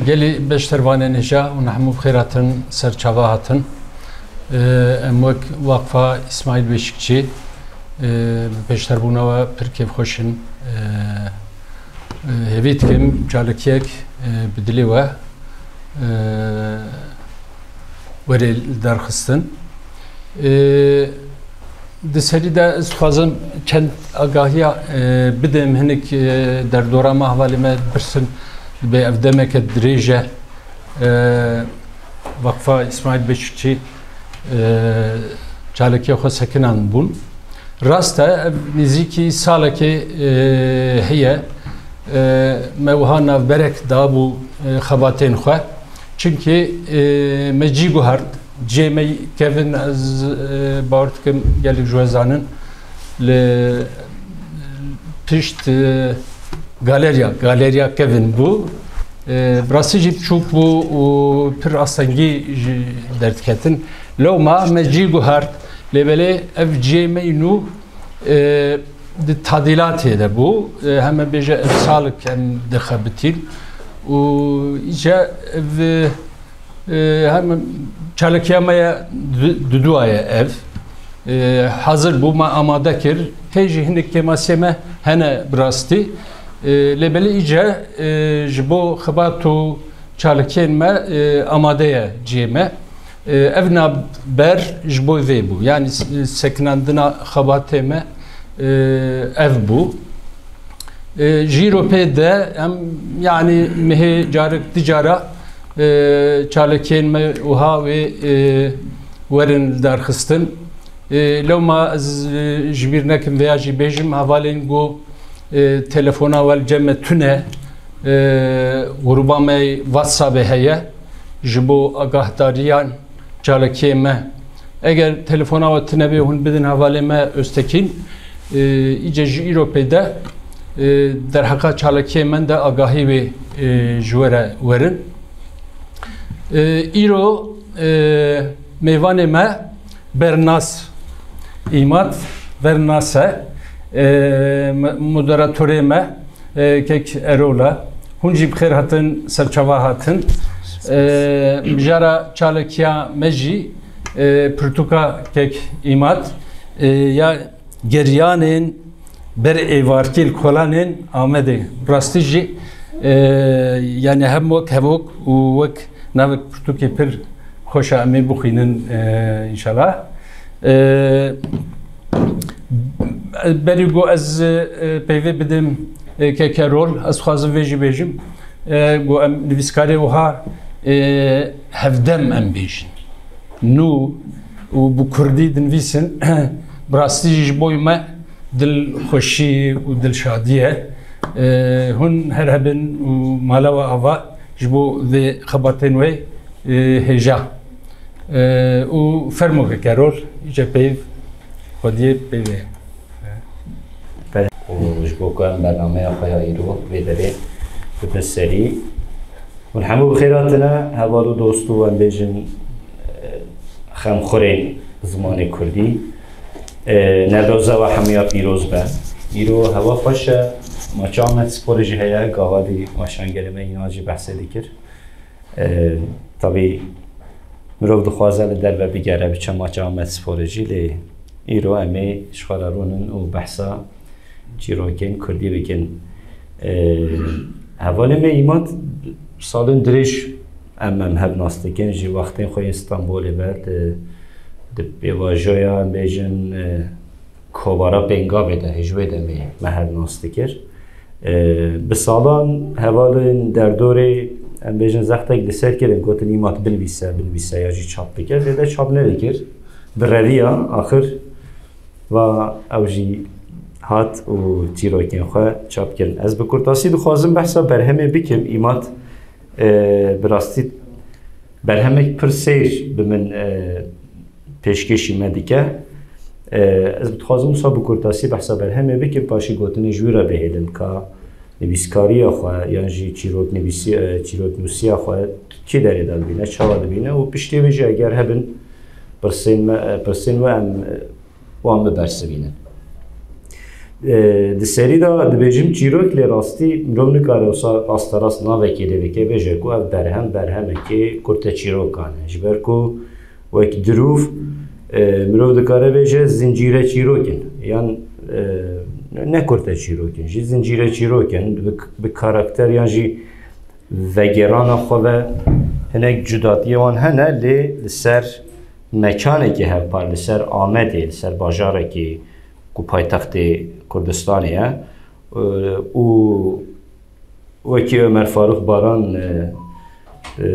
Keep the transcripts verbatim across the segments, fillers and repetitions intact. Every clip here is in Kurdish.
Gelî beştervanên hêja û hemû bi xêr hatin, ser çava hatin. Em wek Waqfa Îsmaîl Beşikçî, bi pêşderbûna we pir kêfxweş in. Hêvî dikim çalakiyek bi dilê we were lidarxistin. Di serî de ez dixwazim çend agahiya bidim, hinek derdora me, hevalê me dipirsin, dibê ev demeke dirêj e. Waqfa Îsmaîl Beşikçî çalakiya xwe sekinandibûn. Rast e, ev nêzîkî salekê heye. Me wiha navberek dabû xebatên xwe. Çimkî me cî guhert, cihê me kevin, ez bawer dikim gelek ji we zanin, li pişt galerya, galerya kevin bû. Bi rastî jî biçûk bû û pir astengî ji derdiketin. Lewma me cî guhert, lê belê ev cihê me yî nû di tadîlatê de bû. Heme bêje ev salek em dixebitîn û îca ev, hem çalakiya me ye du-, duduwa ye ev. Hazir bû, me amade kir. Hê jî hinek kêmasiyê me hene bi rastî. Lê belê îca ji bo xebat û çalakiyên me amade ye cihê me. Ev navber ji bo vê bû. Yanî sekinandina xebatê me ev bû. Ji îro pê de em, yanî mehê carek du cara çalakiyên me wiha wê werin lidarxistin. Lewma ez ji bîr nekim vêya jî bêjim, hevalên ku telefona we li cem me tune, grûba me WhatsAppê heye ji bo agahdariyan çalakiyê me. Eger telefona we tune bê, hûn bidin hevalê me Öztekin. Îce ji îro pê de derheqa çalakiyê me de agahî wê ji we re werin. Îro mêvanê me Bernas Îmad, Bernas e, moderatorê me, kek Erol e. Hûn jî bi xêr hatin, serçava hatin. Mijara çalakiya me jî pirtûka kek Îmad ya geriyanên ber êvarkî li kolanên Amedê. Rastî jî, e, yanî hem wek hevok û wek navek pirtûkê pir xweş e, em ê bixwînin, e, înşallah. E, berî ku ez, e, peyvê bidim, e, kek Erol, ez dixwazim vê jî bêjim, e, ku em nivîskarê wiha, e, hevdem em bêjin. Nû û bi kurdî dinivîsin, bi rastî jî ji bo me dilxweşî û dilşadî ye. E, hûn her hebin û mala we ava ji bo vê xebatên wê, e, hêja. E, û fermo kek Erol, îce peyv xwediyê peyvê. Û ji bo ku em bernameya xwe ya îro vê derê bibin serî, hûn hemû bi xêr hatine, heval û dost û em bêjin, e, xemxurên zimanê kurdî. E, Newroza we hemûya pîroz be. Îro hewa xweş e, maça Amed Sporê jî heye, gava dî weşangerê me înan jî behsê dikir. E, tabî mirov dixwaze li derve bigere, biçe maça Amed Sporê jî, lê îro em ê ji xwe re rûnin û behsa çîrokên kurdî bikin. E, hevalê me Îmad salên dirêj em, em hev nas dikin, ji wextên xwe yên Stenbolê ve di, di pêvajoya, em bêjin, e, Kovara Pêngavê de, ji wê demê me hev nas dikir. E, bi salan hevalên derdorê, em bêjin, zextek li ser kirin, gotin, Îmad binivîse, binivîse ya jî çap bike. Zêde çap nedikir. Bi reviya axir va ew jî hat û çîrokên xwe çap kirin. Ez bi kurtasî dixwazim behsa berhemê bikim. Îmad, e, bi rastî berhemek pir seyr bi min, e, pêşkêşî me dike. E, ez dixwazim wisa bi kurtasî behsa berhemê bikim, paşî gotinê ji wî re bihêlim ka nivîskariya xwe yan jî çîroknivîsî-, e, çîroknûsiya xwe kî derê de dibîne, çawa dibîne û piştê wê jî eger hebin pirsên me, e, pirsên we em, e, wan bibersivînin. Di serî de dibêjim çîrok, lê rastî mirov nikare wisa rasterast navekê lê bike, bêje ku ev berhem berhemekê kurteçîrokan e. Ji ber ku wek dirûv, e, mirov dikare bêje zincîre çîrok in. Yan, e, ne kurteçîrok in, jî zincîre çîrok in. Bi, bi karakter yan jî vegêrana xwe ve hinek cudatiyê wan hene, lê li ser mekanekî hevpar, li ser Amedê, li ser bajarekî ku paytextê Kurdistanê ye, e, û wekî Ömer Faruk Baran, e, e,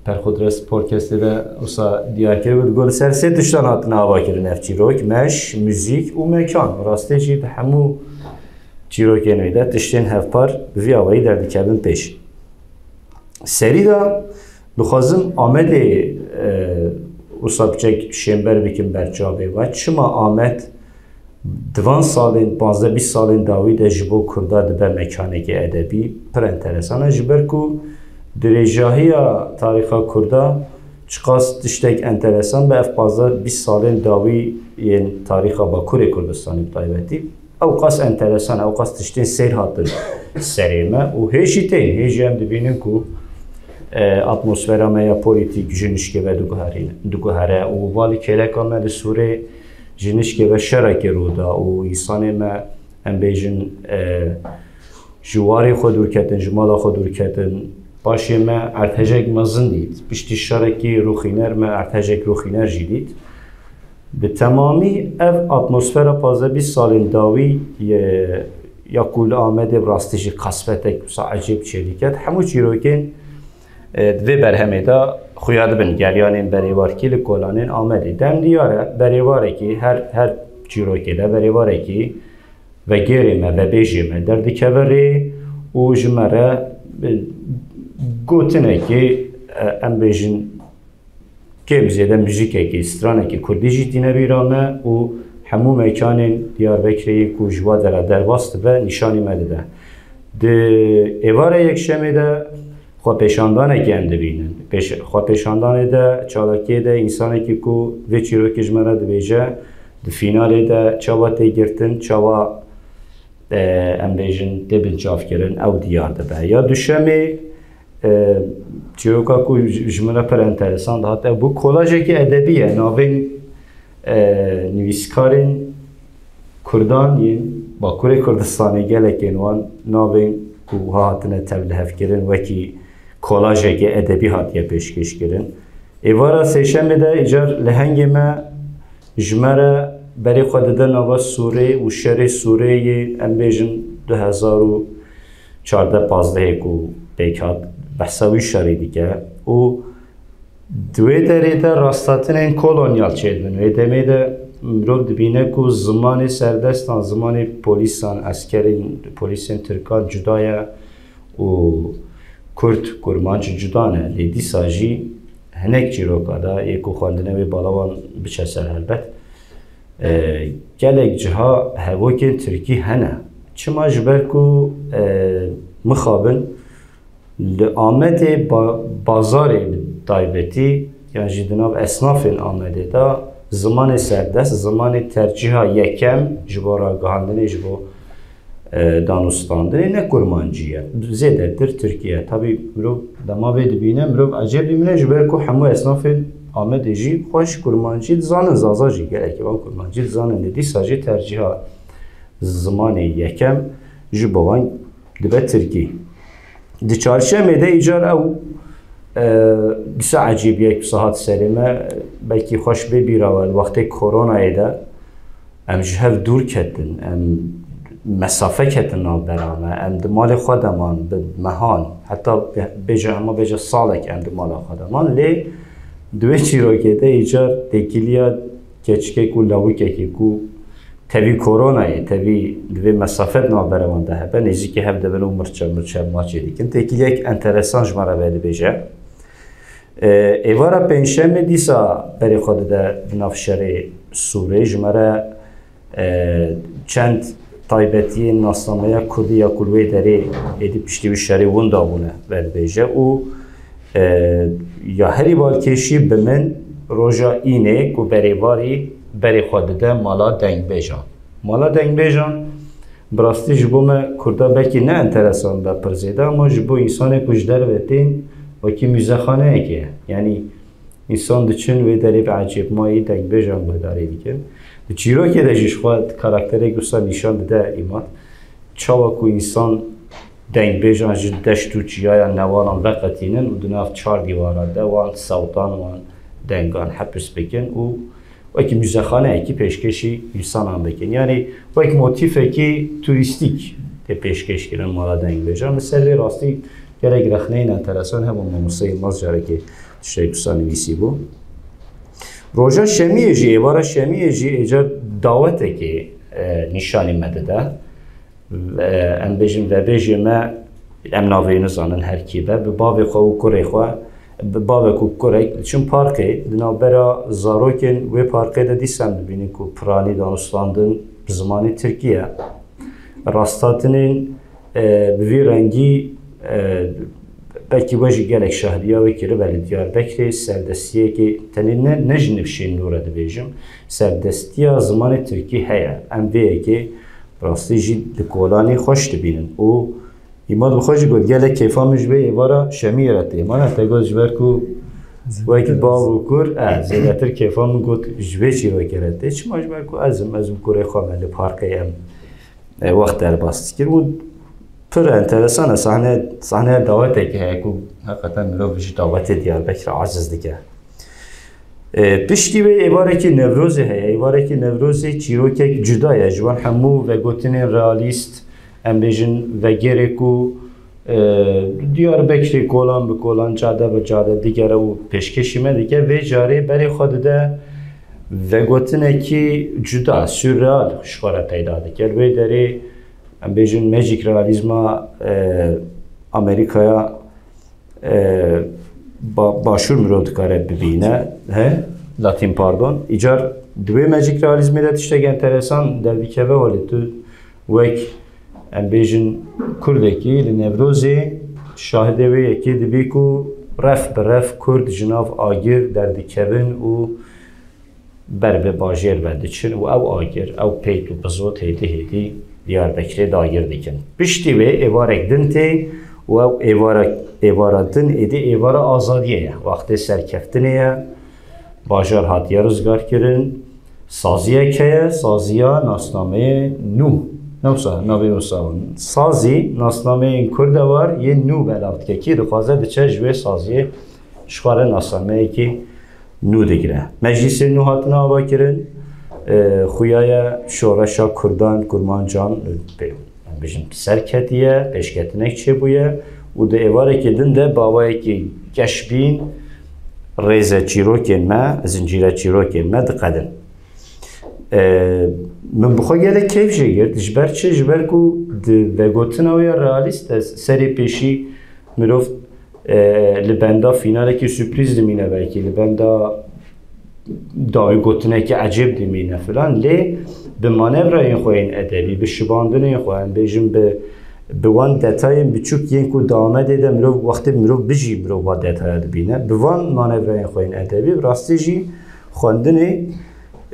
Perxudres Podcastê de wisa diyar kir û digot, li ser sê tiştan hatine avakirin ev çîrok, meş, muzîk û mekan. Rastî jî di hemû çîrokên wê de tiştên hevpar bi vî awayî derdikevin pêş. Serî de dixwazim Amedê, e, wisa piçek şênber bikim ber çavê we. Çima Amed di van salên, panzdeh bîst salên dawî de ji bo Kurda dibe mekanekê edebî? Pir enteresan e, ji ber ku dirêjahiya tarîxa Kurda çiqas tiştek enteresan be, ev panzdeh bîst salên dawî yên tarîxa Bakurê Kurdistanê bi taybetî, ew qas enteresan e, ew qas tiştên seyr hatin serê me û hê jî tên, hê jî em dibînin ku, e, atmosfera me ya polîtîk ji nişkê ve diguherîn-, diguhere û va li kêleka me li Sûrê ji nişkê ve şerekê rû da û însanê me, em bêjin, e, ji warê xwe dûr ketin, ji mala xwe dûr ketin. Paşê me erdhejek mezin dît. Piştî şerekî rûxîner me erdhejek rûxîner jî dît. Bi temamî ev atmosfera panzdeh bîst salên dawî ye, ya ku li Amedê bi rastî jî qasvetek wisa ecêb çêdiket, hemû çîrokên, e, di vê berhemê de xuya dibin, gelyanên berêvarkî li kolanên Amedê. Dem diyar e, berêvarekî her, her çîrokê de berêvarekî vegêrê me, vebêjê me derdikeve rê û ji me re, e, gotinekê, e, em bêjin, kêm zêde muzîkekê, stranekê kurdî jî tîne bîra me û hemû mekanên Diyarbekirê yê ku ji wa dera derbas dibe, nîşanî me dide. Di êvara yekşemê de xwepêşandanekê em dibînin. Pêş-, xwepêşandanê de, çalakiyê de, însanekî ku vê çîrokê ji me re dibêje, di fînalê de çawa tê girtin, çawa, e, em bêjin, tê binçavkirin, ew diyar dibe. Ya duşemê, e, çîroka ku ji, ji min re pir enteresan dihat, ev bû, kolajekî edebî ye, navên, e, nivîskarên Kurdan yên Bakurê Kurdistanê, gelekên wan navên ku wiha hatine tevlihevkirin wekî kolajekê edebî hatiye pêşkêşkirin. Êvara sêşemê de îcar lehengê me ji me re berê xwe dide nava Sûrê û şerê Sûrê yê, em bêjin, du hezar û çardeh pazdehê ku pêk hat, behsa wî şerî dike û di wê derê de rasthatinên kolonyal çêdibin. Wê demê de mirov dibîne ku zimanê serdestan, zimanê polîsan, eskerên, polîsên tirkan cuda ye û kurd, kurmanc cuda ne. Lê dîsa jî hinek çîroka de yê ku xwendine wê bala wan biçe ser helbet, e, gelek ciha hevokên tirkî hene. Çima? Ji ber ku, e, mixabin li Amedê ba-, bazarê bi taybetî, yan jî di nav esnafên Amedê de zimanê serdest, zimanê tercîha yekem ji bo ragihandinê, ji bo, e, danûstandinê ne kurmancî ye. Zêdetir tirkî ye. Tabî mirov dema vê dibîne, mirov ecêb dimîne, ji ber ku hemû esnafên Amedê jî xweş kurmancî dizanin, zaza jî gelekî wan kurmancî dizanin. Lê dîsa jî tercîha zimanê yekem ji bo wan dibe tirkî. Di çarşemê de îcar ew, e, dîsa ecêbiyek wisa hat serê me, belkî xweş bê bîra we, li wextê koronayê de em ji hev dûr ketin, em mesafe ketin navbera me, em di malê xwe de man bi mehan, heta bê-, bêje hema bêje salek em di mala xwe de man, lê di wê çîrokê de îcar têkiliya keçikek û lawikekê ku tevî koronayê, tevî divê mesafet navbera wan de hebe, nêzîkî hev dibin û mirçe mirçe maçê dikin. Têkiliyek enteresan ji me re vedibêje. E, êvara pêncşemê dîsa berê xwe dide di nav şerê Sûrê. Ji me re, e, çend taybetiyên nasnameya kurdî ya ku li wê derê êdî piştî wî şerê winda bûne vedibêje û, e, ya herî balkêşî bi min roja înê ku berêvarî berê xwe dide mala dengbêjan. Mala dengbêjan Bi rastî ji bo me Kurda belkî ne enteresan be pir zêde, ama ji bo însanê ku ji derve tên, wekî muzexaneyekê ye. Yanî însan diçin wê derê bi ecêbmayî dengbêjan guhdarî dikin. Di çîrokê de jî ji xwe karakterek wisa nîşan dide Îmad. Çawa ku însan dengbêjan ji deşt û çiyaya newanan veqetînin û di nav çar dîwaran de wan sewtan, wan dengan hepis bikin û wekî muzexaneyekî pêşkêşî însanan bikin. Yanî wek motîfekî turîstîk tê pêşkêşkirin mala dengbêjan. Li ser vê rastî gelek rexneyên enteresan hebûn. Mamoste Yilmaz carekê tiştek wisa nivîsîbû. Roja Şemiyê jî, êvara Şemiyê jî êcar dawetekê, e, nîşanî me dide. E, em bêjin vebêjê me, em navê wî nizanin her kî be, bi bavê xwe û kurê xwe, bi bavek û kurek diçin parkê, di navbera zarokên wê parkê de dîsa em dibînin ku piranî danûstandin bi zimanê tirkî ye. Rasthatinên, e, bi vî rengî, e, belkî we jî gelek şahidiya wê kiribe li Diyarbekirê, serdestiyekê tenê ne, ne ji nifşên nû re dibêjim, serdestiya zimanê tirkî heye. Em vê yekê bi rastî jî li kolanê xweş dibînin û Îmad bi xwe jî got, gelek kêfa min ji vê êvara Şemiyê re tê. Mana te got ji ber ku wek bav û kur, e, zêdetir kêfa min got ji vê çîrokê re tê. Çima? Ji ber ku ez im, ez û kurê xwe me li parkê em, e, wext derbas dikir û pir enteresan e. Sahne, sahneya dawetekê heye ku heqeten mirov ji dawetê Diyarbekir aciz dike. E, piştî wê êvarekî Newrozê heye. Êvarekî Newrozê çîrokek cuda ye ji wan hemû vegotinên realîst, em bêjin vegêrê ku, e, Diyarbekirê kolan bi kolan, cade bi cade digere û pêşkêşî me dike. Vê carê berê xwe dide vegotinekî cuda, surreal ji xwe re peyda dike. Li wê derê em bêjin magic realîzma, e, Amerîkaya, e, ba-, başûr mirov dikare bibîne, he? Latîn, pardon. Îcar di wê magic realîzmê de tiştek enteresan derdikeve, welê tu wek, em bêjin, kurdekî li Newrozê şahidê wê yekê dibî ku ref bi ref kurd ji nav agir derdikevin û ber bi bajêr ve diçin û ew agir, ew peyt û bizot hêdî hêdî Diyarbekirê dagir dikin. Piştî wê êvarek din tê û ew êvara, êvara din êdî êvara azadiyê ye. Wextê serkeftinê ye, bajar hatiye rizgarkirin. Saziyek heye, saziya nasnameyê nû. Ne wisa, navê wisa. Sazî nasnameyên kurdewar yên nû belav dike. Kî dixwaze diçe ji wê saziyê ji xwe re nasnameyekî nû digire. Meclîsên nû hatine avakirin, e, xuya ye şoreşa kurdan, kurmancan, e, pê, em bêjin, bi ser ketiye, pêşketinek çêbûye û di êvarekê din de bi awayekî geş bîn rêze çîrokên me, zincîre çîrokên me diqedin. E, min bi xwe gelek keyf jê girt. Ji ber çi? Ji ber ku di vegotina wê ya realîst de serê pêşî mirov, e, li benda fînalekî sürprîz dimîne, belkî li benda dawî gotinekî ecêb dimîne filan, lê bi manevrayên xwe yên edebî, bi şibandinên xwe, em bêjin bi, bi wan detayên biçûk yên ku di Amedê de mirov, wextê mirov bijî, mirov van detaya dibîne. Bi van manevrayên xwe yên edebî, bi rastî jî xwendinê,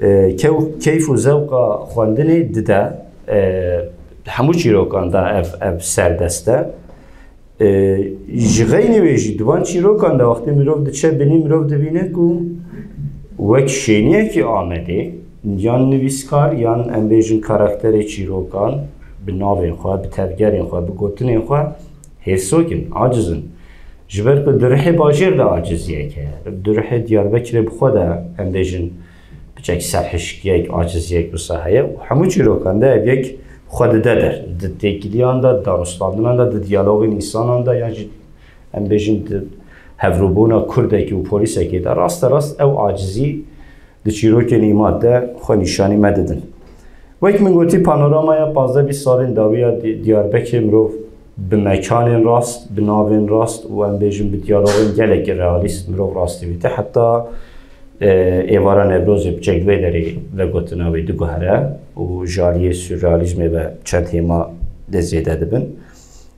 e, kew-, keyf û zewqa xwendinê dide, e, hemû çîrokan de ev, ev serdest e. E, ji xeynî wê jî di van çîrokan de wextê mirov diçe binî, mirov dibîne ku wek şêniyekî Amedê yan nivîskar yan, em bêjin, karakterê çîrokan bi navên xwe, bi tevgerên xwe, bi gotinên xwe hêrsok in, aciz in. Ji ber ku di rihê bajêr de aciziyek heye. Di rihê Diyarbekirê bi xwe de, em bêjin, piçek serhişkiyek, aciziyek wisa heye û hemû çîrokan de ev yek xwe dide der. Di têkiliyan de, di danûstandinan de, di diyalogên însanan de, yan jî, em bêjin, di hevrûbûna kurdekî û polîsekê de raste rast ew acizî di çîrokên Îmad de xwe nîşanî me didin. Wek min gotî, panoramaya pazdeh bîst salên dawî ya Di-, Diyarbekirê mirov bi mekanên rast, bi navên rast û, em bêjin, bi diyalogên gelekî realîst mirov rastî dîte. Heta, e, êvara Newrozê piçek li vê derê vegotina wê diguhere û ji aliyê surrealîzmê ve çend hêma dê zêde dibin.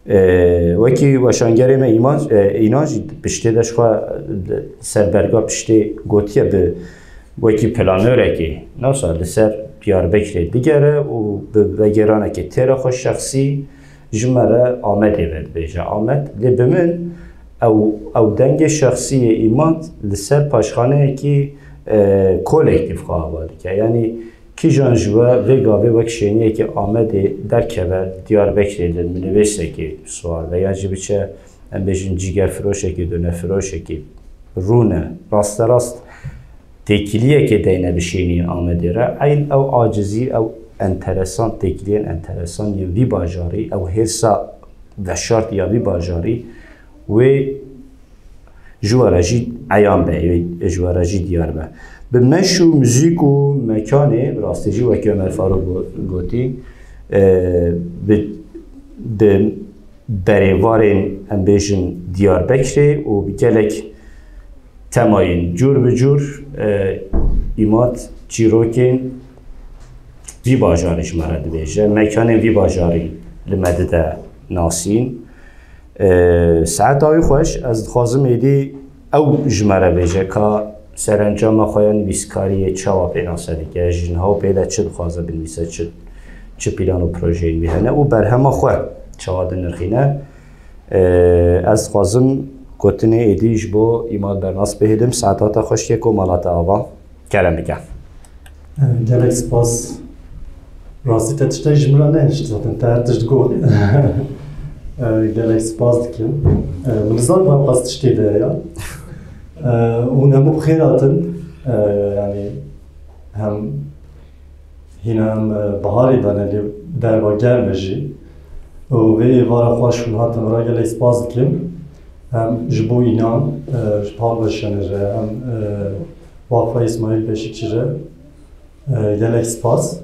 E, wekî weşangerê me Îman, e, Înan jî piştê de ji xwe, e, ser berga piştê gotiye, bi Wekî planerekê, nasa li ser Diyarbekirê digere û bi vegêranekê têra xwe şexsî ji me re Amedê vedibêje. Amed, lê bi min ew, ew dengê şexsî yê Îmad li ser paşxaneyekî, e, kolektîf xwe ava dike. Yanî kîjan ji we vê gavê wek şêniyekî Amedê derkeve Diyarbekirê li minibêsekê siwar be, yan jî biçe, em bêjin, cîgerfiroşekî, donefiroşekî rûne, rasterast têkiliyekê deyne bişînî Amedê re. Eyn ew acizî, ew enteresan, têkiliyên enteresan yên vî bajarî, ew hêrsa veşart ya vî bajarî wê ji we re jî eyan be, wê ji we re jî diyar be. Bi meş û muzîk û mekanê, bi rastî jî wekî Ömer Faruk go-, gotî, e, bi, bi berêvarên, em bêjin, Diyarbekirê û bi gelek temayên cûr bi cûr, e, Îmad çîrokên vî bajarî ji me re dibêje, mekanên vî bajarî li me dide nasîn. E, saeta wî xweş, ez dixwazim êdî ew ji me re bêje ka serencama xwe ya nivîskariyê çawa pênase dike, ji niha û pê de çi dixwaze binivîse, çi, çi plan û projeyên wî hene û berhema xwe çawa dinirxîne. E, ez dixwazim gotinê êdî ji bo Îmad Bernas bihêlim, saeta te xweş, keko mala te ava. Kerem bike. Gelek spas. Rastî te tiştek ji min re nehişt zaten, te her tişt got. E, gelek spas dikim. E, min nizanim ew qas tiştê de ye. E, hûn hemû bi xêr hatin. E, yanî hem hîna em, e, biharê de ne lê derva germ e jî. Û vê êvara xweş hûn hatin vir, gelek spas dikim. Hem ji bo înan, e, ji Pal Weşanê re, hem, e, Waqfa Îsmaîl Beşîkçî re, e, gelek spas.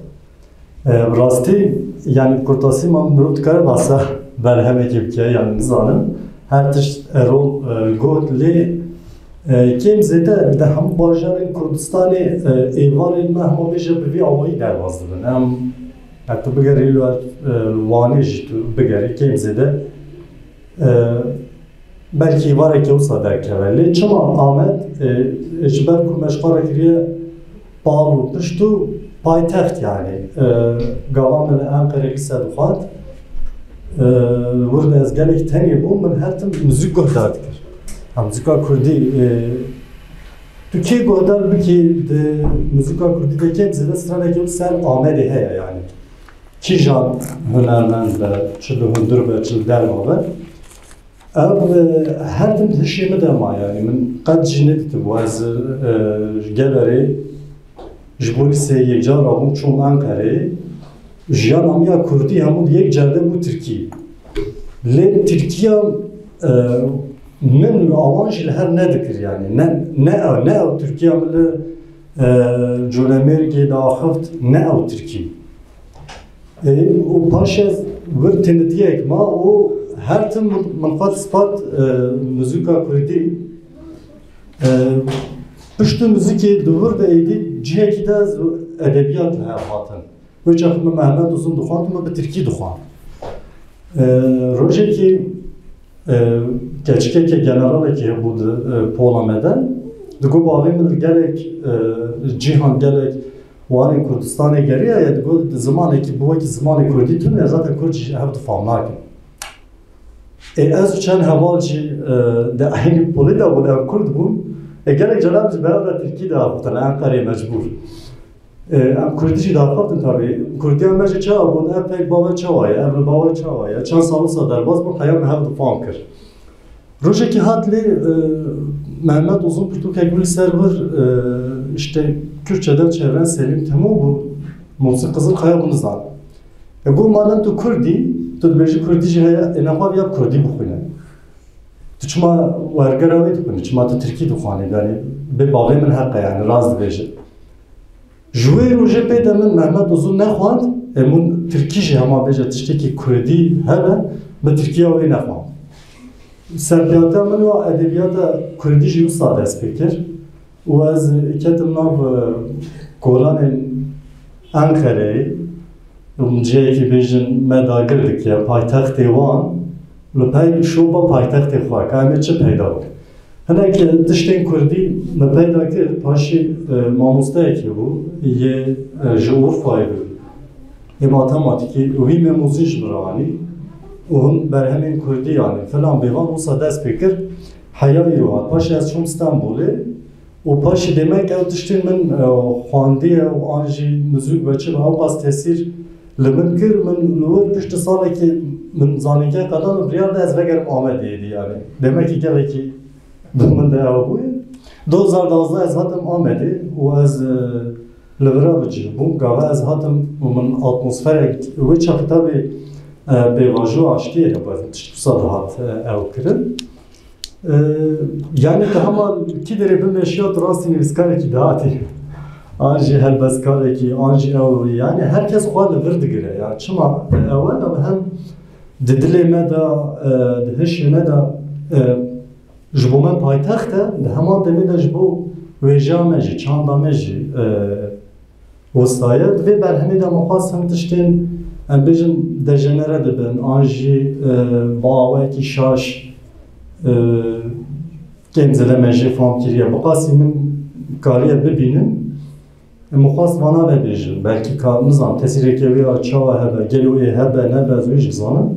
E, bi rastî, yanî, bi kurtasî ma mirov dikare behsa berhemekê bike, yanî, nizanim. Her tişt Erol, e, got, lê, e, kêm zêde di hemû bajarên Kurdistanê, e, êvarên me hema bêje bi vî awayî derbas dibin. Em, e, tu bigerî li, e, Wanê jî tu bigerî, kêm zêde, e, belkî êvarekê wisa derkeve. Lê çima Amed, e, ji ber ku me ji xwe re kiriye pal û pişt û paytext, yanî, e, gava min li Enqerê lîse dixwend. E, wir de ez gelek tenê bûm, min her tim muzîk guhdar dikir. Ha, muzîka kurdî, e, tu kê guhdar bikî di muzîka kurdî de kêm zêde stranekê ser Amedê heye, yanî. Kîjan hunermend be, çi li hundir be, çi li derma be. Ev, e, her tim di hişê min de ma, yanî min qet jî nedîtibû. Ez, e, ji Geverê ji bo lîseyê yekcar rabûm çûm Enqereyê. Jiyana min ya kurdî hemû di yek cerde bû tirkî. Lê tirkiya, e, min û awan jî li hev nedikir, yanî ne, ne, ne ew tirkiya min li, e, Colemêrgê diaxift, ne ew tirkî. E, û paşê ez wir tinitiyek ma û her tim min xwe dispat, e, muzîka kurdî. E, piştî muzîkê di wir de êdî cihekî de ez edebiyat li hev hatin. Wê çax min Mehmet Uzun dixwand û min bi tirkî dixwand. E, rojekî, e, keçikeke generalekî hebû di, e, pola me de. Digot bavê min li gelek, e, cîhan, gelek warên Kurdistanê geriyaye, digot zimanekî bi wekî zimanê kurdî tune, zaten kurd jî hev difam nakin. Ê, ez û çend heval jî, e, di eynî polê de bûn, ev kurd bûn. Ê, gelek caran jî bi hev re tirkî diaxiftin, Enqerê mecbûr. E, em kurdî jî diaxiftin tabî. Kurdiya me jî çawa bûn, ev peyk bave çawa ye, ev li bave çawa ye. Çend sal wisa derbas bûn, heya me hev difam kir. Rojekî hat lê, e, Mehmet Uzun pirtûkek wî li ser vir, e, işte Kürtçeden çeviren Selim Temo bû, Muhsin Kızılkaya bû nizan. E, got, madem tu Kurdî, tu dibêjî Kurdî jî heye, ê nexwe ya Kurdî bixwîne. Tu çima wergera wê dixwînî, çima tu Tirkî dixwanî? Yanî bê bavê min heq e, yanî rast dibêje. Ji wê rojê pê de min Mehmet Uzun nexwend, e, min Tirkî jî hema bêje tiştekî Kurdî hebe, min Tirkiya wê nexwend. Serpiyatiya min ya edebiyata Kurdî jî wisa dest pê kir. Û ez ketim nav, e, kolanên Enqereyê, cihekî bêjin me dagir dike, paytextê wan, li pey şopa paytextê xwe, ka em ê çi peyda bikin. Hinek tiştên kurdî min peyda kir, paşî, e, mamosteyekê bû, yê, e, ji Urfayê bû. Yê matematîkê, wî memozî ji min re anî. Û hûn berhemên kurdî, yanî filan bêvan wisa dest pê kir, heya îro hat. Paşê ez çûm Stenbolê û paşî demek ew tiştên min, e, xwendiye û an jî muzîk be çi be, ew qas tesîr li min kir, min li wir piştî salekî min zanîngeh qeda min biryar da ez vegerim Amedê êdî, yanî demekî gelekî bi min de ew bûye. Du hezar duwazdeh ez hatim Amedê û ez, e, li vira bi cih bûm. Gava ez hatim û min atmosferek wê çaxî tabî, e, pêvajo aştiyê hebû, tişt wisa dihat, e, ew kirin. E, yanî tu hema kî derê bimeşiya tu rastî nivîskarekî dihatî. An jî helbestkarekî, an jî ew, yanî her kes xwe li vir digire. Ya çima ew e, ew hem di dilê me de, e, di hişê me de, e, ji bo me paytext e, di heman demê de ji bo wêjeya me jî, çanda me jî, e, wisa ye. Di vê berhemê de min xwest hin tiştên, em bêjin, dejenere dibin, an jî, e, bi awayekî şaş, e, kêm zêde me jê fam kiriye. Bi qasî min kariye bibînim. Min xwest vana vebêjim. Belkî ka, nizam, tesîreke wê ya çawa hebe, gelo ê hebe, nebe, ez wê jî zanim.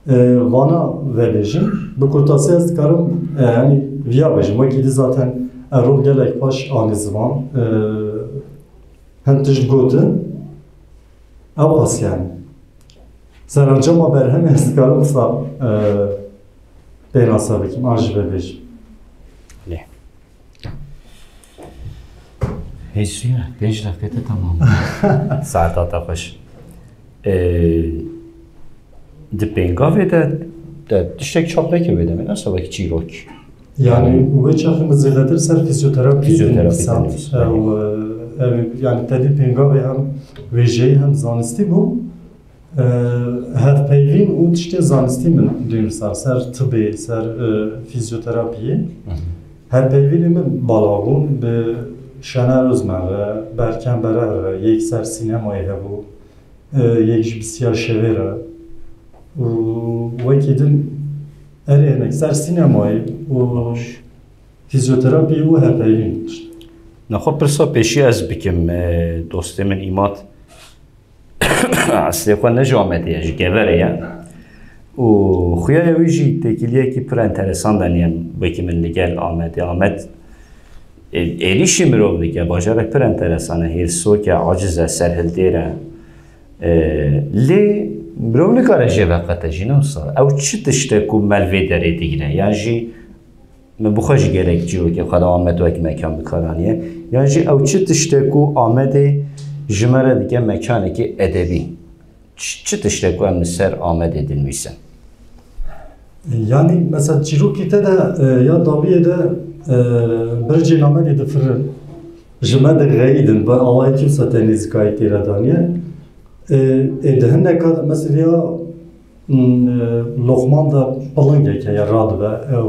E, vana vebêjim. Bi kurtasî ez dikarim, e, yanî viya bêjim. Wekî dî zaten Erol gelek xweş anî ziman. E, hin tişt gotin. Ew qas yanî. Serencama berhemê ez dikarim wisa, e, pênasa bikim, an jî vebêjim. Lê. Hêsiya, pênc deqe te tamam. Saeta te xweş. Ee, di pêngavê de, de tiştek çap nekir wê demê, ne wek çîrok. Yanî wê çaxê min zêdetir ser fîzyoterapiyê Fîzyoterapî dinivîsand. dinivîsand, Ew, e, ew, yanî tevî pêngavê hem wêjeyî hem zanistî bû. E, hevpeyvîn û tiştê zanistî min dûnisa ser tibê, ser, e, fîzyoterapiyê. Hı hı. Hevpeyvînê min bala bûn bi Şener Ozmen re, Berkem Bereh re, yek ser sînemayê hebû, e, yek ji bisiya şevê re. Û wekî din erê hinek ser sînemayê û fîzyoterapiyê û hevpeyvîn. Nexwe pirsa pêşî ez bikim, e, dostê min Îmat. Eslê xwe ne ji Amedê ye, ji Geverê ye. Û xuya ye wî jî têkiliyekî pir enteresan danî, em wekî min li gel Amedê. Amed, e, êrîşî mirov dike, bajarek pir enteresan e, hêrsok e, aciz e, serhildêr e. E, lê mirov nikare jê veqete jî, ne wisa. Ew çi tişt e ku me li vê derê digire? Yan jî Me bi xwe jî gelek çîrokê xwe de Amed wek mekan bi kar aniye. Yan jî ew çi tişt e ku Amedê ji me re dike mekanekî edebî? Çi, çi tişt e ku em li ser Amedê dinivîsin? Yanî, mesela çîrokî te de, e, ya dawiyê de, e, bircên Amedê difirin. Ji me dixeyidin, bi awayekî wisa te nêzîkayî tê re daniye. E, ê di hineka de, mesela ya, m, e, Loqman de pilingek heye, radibe, ew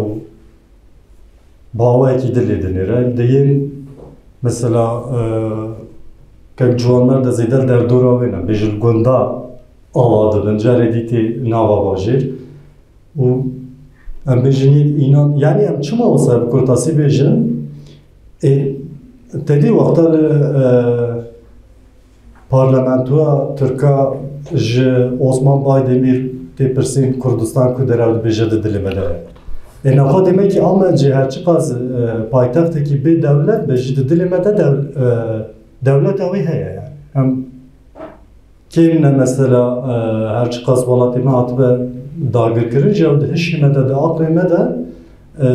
bi awayekî dilê dinêre. Di yên, mesela, e, kek ciwanmer de zêde li derdora wê ne, bêjin li gunda ava dibin, carê dî tê nava bajêr. Û em bêjin yek înan, yanî em çima wisa bi kurtasî bêjin, ê, tedî wexta li, e, Parlamentoya Tirka ji Osman Baydemîr tê pirsîn Kurdistan ku derew dibêje di dilê me de ye. Ê nexwe demekî Amed jî her çiqas, e, paytextekî bê dewlet be jî di dilê me de dew-, e, dewleta wî heye yani. Em kêm ne mesela, e, her çiqas welatê me hatibe dagirkirin jî ew di hişê me de, di aqlê me de, e,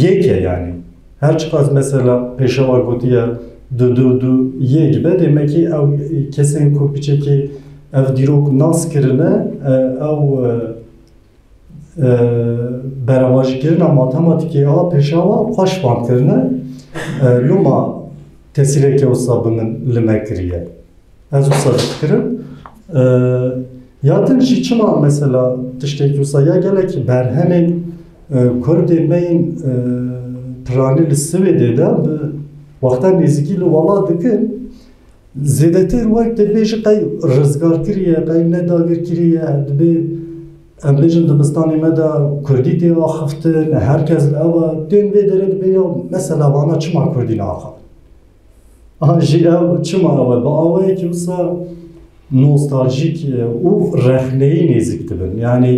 yek e yani. Her çiqas mesela Pêşewa gotiye du du du yek be, demekî ew kesên ku piçekî ev dîrok nas kirine, e, ew, e, e, berevajîkirina matematîkê a Pêşewa xweş fam kirine. E, loma tesîreke wisa bi min li me kiriye. Ez wisa difikirim. E, ya din jî çima mesela tiştekî wisa ya gelekî berhemên, e, Kurdên me yên, e, piranî li Swêdê de bi wexta nêzîkî li welat dikin, zêdetir wek dibêjî qey rizgar kiriye, qey nedagir kiriye, dibê Em bêjin dibistanê me de kurdî tê axiftin, her kes li ew e, tên vê derê dibê ya mesela vana çima kurdî naxivin? An jî ew çima ew e? Bi awayekî wisa nostaljîk û rexneyî nêzîk dibin. Yanî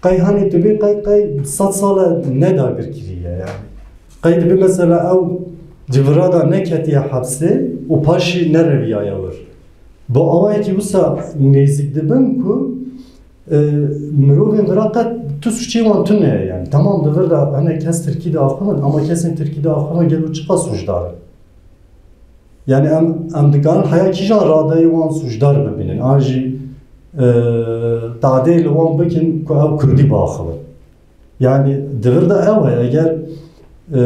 qey hanê tu bê qey qey sed sal e nedagirkirî ye yanî. Qey dibê mesela ew di vira de neketiye hepsê û paşî nereviyaye wir. Bi awayekî wisa nêzîk dibin ku e, mirovên vira qet tu suçê wan tune ye. Yanî tamam di vir de hinek kes tirkî diaxivin ama kesên tirkî diaxivin gelo çiqas sûcdar in? Yanî em, em dikarin heya kîjan radeyê wan sûcdar bibînin an jî e, tadê li wan bikin ku ew kurdî biaxivin. Yanî di vir de ew e, eger e,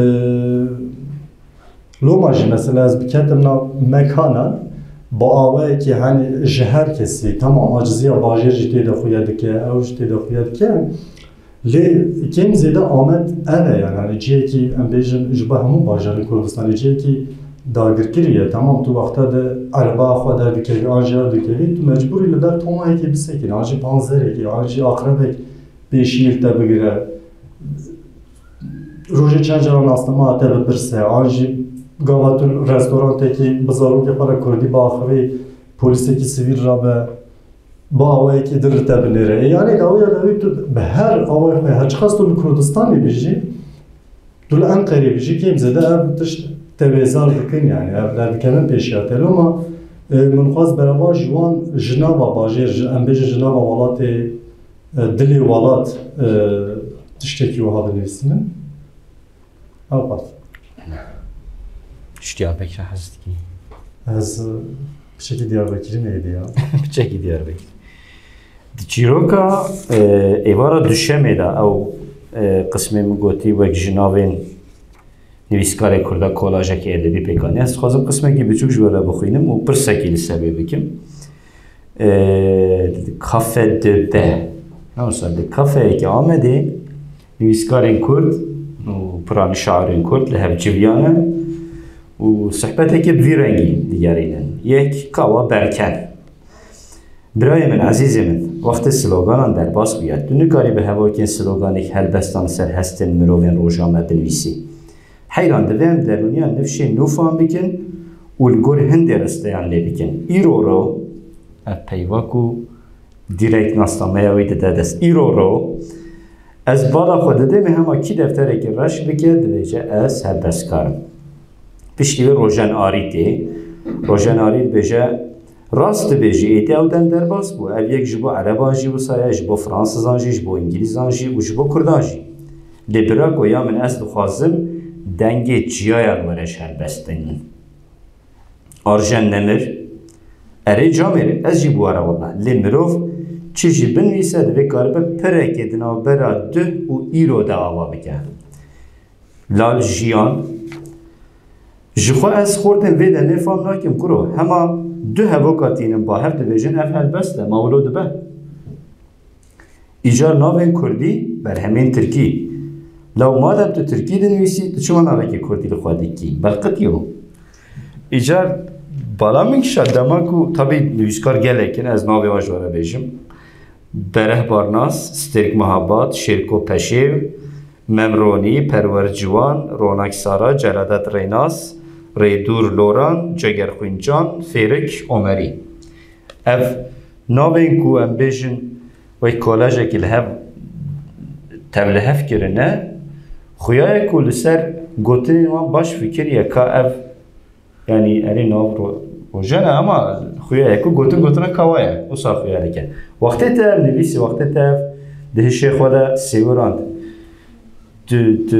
loma jî mesela ez biketim nav mekanan, bi awayekî hani ji her kesî, tamam, aciziya bajêr jî tê de xuya dike, ew jî tê de xuya dike. Lê kêm zêde Amed ev e, yani hani cihekî em bêjin ji bo hemû bajarên Kurdistanê cihekî dagirkirî ye. Tamam, tu wexta de ereba xwe derdikevî an jî ew dikevî, tu mecbûrî li ber tomayekê bisekînî, an jî panzerekê, an jî aqrebek pêşiyê li te bigire. Rojê çend cara nasnama te bipirse, an jî gava tu restorantekî bi zarokê xwe re kurdî biaxivî, polîsekî sivîl rabe, bi awayekî din li te binêre. Ê, yanî dawî ya dawî tu bi her awayê xwe, her çiqas tu li Kurdistanê bijî, tu li Enqerê bijî, kêm zêde ev tişt te bêzar dikin, yani ev derdikevin pêşiya te. Loma e, min xwest bereva ji wan ji nava bajêr, ji, em bêjin ji nava welatê, e, dilê welat, e, tiştekî wiha binivîsînin. Ew qas. Ji Diyarbekirê hez dikî. Ez, e, piçekî Diyarbekirî me êdî ya. Piçekî Diyarbekir. Di çîroka e, êvara duşemê de ew e, qismê min gotî wek ji navên nivîskarê kurda kolajekî edebî pêk anî. Ez dixwazim qismekî biçûk ji we re bixwînim û pirsekî li ser wê bikim. E, Kafe de Be. Wisa di kafeyekî Amedê nivîskarên kurd û piranî şairên kurd li hev civiyane û sohbetekê bi vî rengî digerînin. Yek kawa berken. Birayê min, ezîzê min, wextê sloganan derbas bûye. Tu nikarî bi hevokên sloganêk helbestan li ser hestên mirovên roja me binivîsî. Heyran divê em derûniya nifşên nû fam bikin û li gor hindê risteyan lê bikin. Îro ro, ev peyva ku dîrek nasnameya wî dide dest. Îro ro, ez bala xwe didême hema kî defterekî reş bike, dibêje ez helbestkar im. Piştî wê Rojen Arî tê. Rojen Arî dibêje, rast dibêjî, êdî ew dem derbas bû. Ev yek ji bo Ereban jî wisa ye, ji bo Fransizan jî, ji bo Îngilîzan jî û ji bo Kurdan jî. Lê birako ya min, ez dixwazim dengê çiyayan were ji helbestên min. Arjen Nemir, Erê camêr, ez jî bi we re wela. Lê mirov çi jî binivîse, divê karibe pirekê di navbera duh û îro de ava bike. Lal Jiyan, ji xwe ez xortên vê demê fam nakim kuro. Hema du hevoka tînin ba hev dibêjin ev helbest e, ma wilo dibe. Îcar navên kurdî, berhemên tirkî. Law madem tu tirkî dinivîsî, tu çima navekî kurdî li xwe dikî? Belqitiyo. Îcar bala min kişa dema ku tabî nivîskar gelek in, ez navê wan ji we re bêjim. Bereh Barnas, Stêrk Mehabat, Şêrko Peşêv, Mem Ronî, Perwer Ciwan, Ronak Sara, Celadet Rênas, Rêdûr Loran, Ceger Xwîncan, Fêrik Omerî. Ev navên ku em bêjin wek kolajekî li hev tevlihev kirine, xuya ye ku li ser gotinên wan baş fikiriye ka ev, yanî erê nav ro-, roje ne ama xuya ye ku gotin gotina kawa ye, wisa xuya dike. Wextê te ev nivîsî, wextê te ev di hişê xwe de sêwirand, tu, tu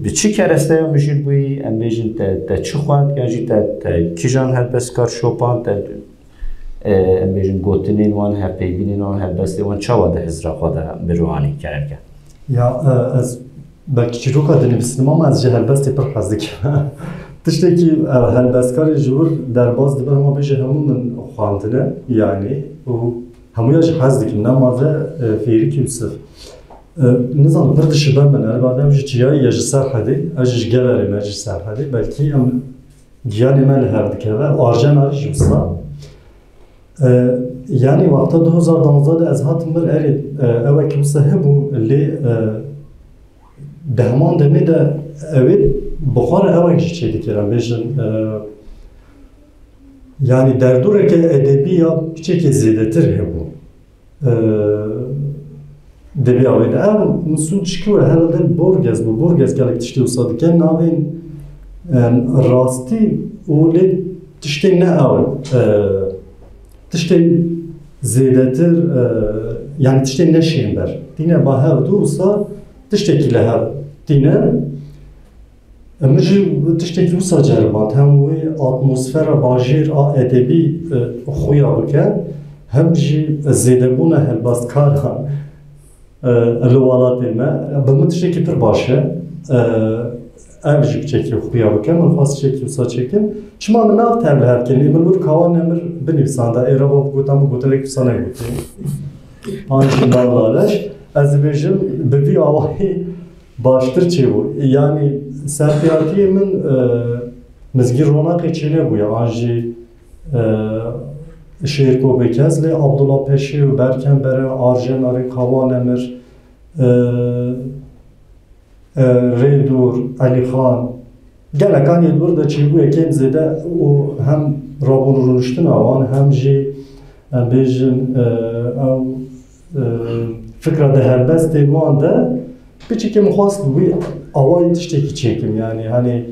bi çi keresteya mijûl bûyî, em bêjin te, te çi xwend, yan jî te, te kîjan helbestkar şopand, te, e, em bêjin gotinên wan, hevpeyvînên wan, helbestê wan çawa di hizra xwe de bi ro anî kerem ke? Ya, e, ez belkî çîroka dinivîsim ama ez ji helbestê pir hez dikim. Tiştekî, e, helbestkarê ji wir derbas dibe, hema bêje hemû min xwendine, yanî, û hemûya jî hez dikim, nema ve, e, Fêrik Yûsif. E, nizanim, pir dişibe min, erba ew jî çiyayî ye ji Serhedê, ez jî ji Geverê me, ji Serhedê, belkî em giyanê me li hev dikeve, Arjen Arî jî wisa. E, Yanî wexta du hezar danzdeh de ez hatim vir, erê, e, ewek wisa hebû, lê, e, di heman demê de ew ê bi xwe re ewek jî çêdikir, em bêjin, e, yanî derdoreke edebî ya piçekê zêdetir hebû. E, Debiya wê de ev misoçik were, herhalde Borges bû. Borges gelek tiştê wisa dike. Navên, em, rastî û lê tiştên ne ew, e, tiştên zêdetir, e, yanî tiştên ne şênber. Tîne ba hev du wisa tiştekî li hev tîne. Min jî tiştekî wisa ceriband, hem wê atmosfera bajêr a edebî, e, xuya bike, hem jî zêdebûna helbestkara, e, li welatê me. Bi min tiştekî pir baş e. E, ev jî piçekî xuya bike. Min xwest tiştekî wisa çêkim. Çima min nav tev li hev kirin? Ê min wir Kawa Nemir binivîsanda, ê reva bigota, min gotinek wisa negotî. An jî nav laleş. Ez dibêjim, bi vî awayî baştir çêbû. Yanî serpêhatiyê min, e, Mizgîn Ronaqê çênebûye, an jî, e, Şêrko Bêkez, lê Abdullah Peşê û Berken Bere, Arjen Arî, Kawa Nemir, e, e, Rêdûr, Elî Xan, gelekan yê li wir de çêbûye kêm zêde û hem rabûn rûniştina wan, hem jî em bêjin, e, ew, e, fikra di helbestên wan de piçekê min xwest wî awayî tiştekî çêkim. Yanî, hani,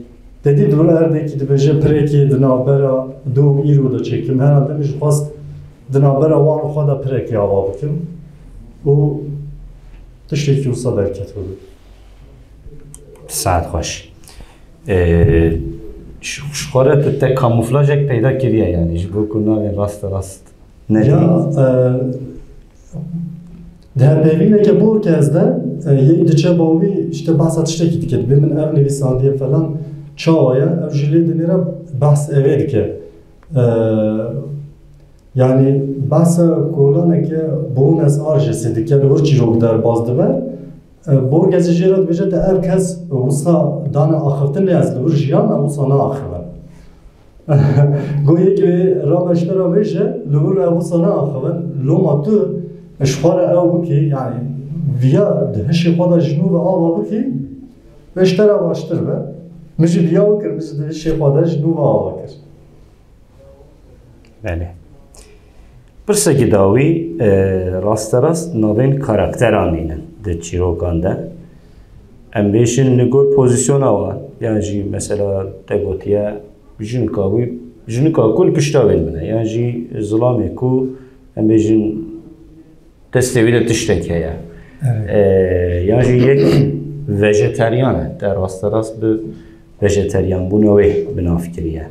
te dî di vir erdekî dibêje pirekê di navbera dû û îro de çêkim. Herhalde min jî xwest di navbera wan û xwe de pirekê ava bikim û tiştekî wisa derketibû. Saet xweş. Ee, ji ji xwe re tu te kamuflajek peyda kiriye, yanî ji bo ku navê raste rast nedî. Ya, e, di hevpeyvîneke Borges de, e, yek diçe bawî, işte, behsa tiştekî dike. Dibê min ev nivîsandiye falan çawa ye? Ev jî lê dinêre behs evê dike. E, Yanî behsa kolaneke Buenos Airesê dike, li wir çîrok derbas dibe. E, Borgesî jê re dibêje, te ev kes wisa dane axiftin, lê ez li wir jiyam, ew wisa naaxivin. Go yek wê rabe ji te re bêje, li wir ew wisa naaxivin. Loma tu ji xwe re ew bikî, yanî viya di hişê xwe de ji nû ve ava bikî, wê ji te re baştir be. Min jî viya wekir, min jî di hişê xwe de ji nû ve ava kir. Belê. Pirsekî dawî, e, rasterast navên karakteran nînin di çîrokan de. Em bêjin li gor pozîsyona wan, yan jî mesela te gotiye jinika wî, jinika ku li pişta wê min e, yan jî zilamê ku em bêjin destê wî de tiştek heye. Evet. Ee, yan jî yek vejeteryan e. Te rasterast bi vejeteryanbûna wê bi nav kiriye.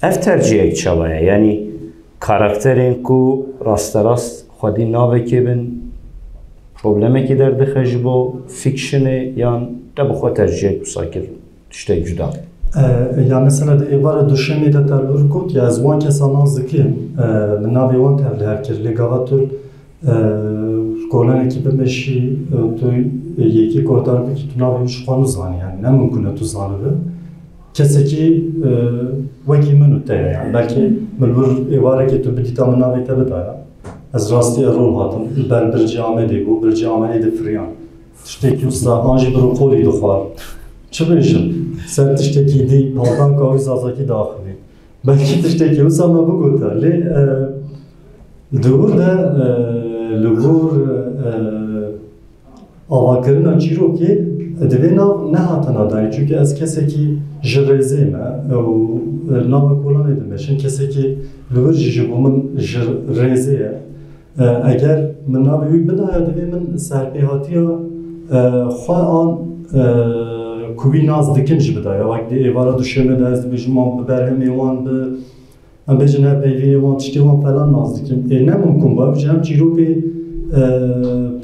Ev tercihek çawa ye? Yanî karakterên ku rasterast xwedî navekê bin, problemekê derdixe ji bo fikşinê, yan te bi xwe tercihek wisa kir? Tiştek cuda. E, ya mesela di êvara duşemê de te li vir got, ya ez wan kesa nas dikim, e, min navê wan tevlihev kir, lê gava tu, e, kolanekî bimeşî, e, tu yekî guhdar bikî, tu navê wî ji xwe nizanî, yani ne mimkun e tu zanibe. Kesekî, e, wekî min û te ye, yani belkî min li vir êvarekê tu bidîta min navê te bidaya. Ez rastî Erol hatim, li ber Bircê Amedê bû, Bircê Amedê difiriyan. Tiştekî wisa an jî brokolî dixwar. Çi bêjim? Ser tiştekî dî paltanka wî zazakî diaxivî. Belkî tiştekî wisa me bigota. Lê, e, di wir de, e, li gor, e, avakirina çîrokê divê nav nehatina dayî. Çunke ez kesekî ji rêzê me û, e, nava kolanê dimeşin. Kesekî li wir jî ji bo min ji rêzê ye. E, eger min navê wî bidaya, divê min serpêhatiya, e, xwe an, e, ku wî nas dikin jî bidaya. Wek di êvara duşemê de ez dibêjim wan bi berhemê wan, bi, em bêjin hevpeyvînê wan, tiştê wan falan nas dikim. Ê ne mimkun bû. Ev jî hem çîrokê, e,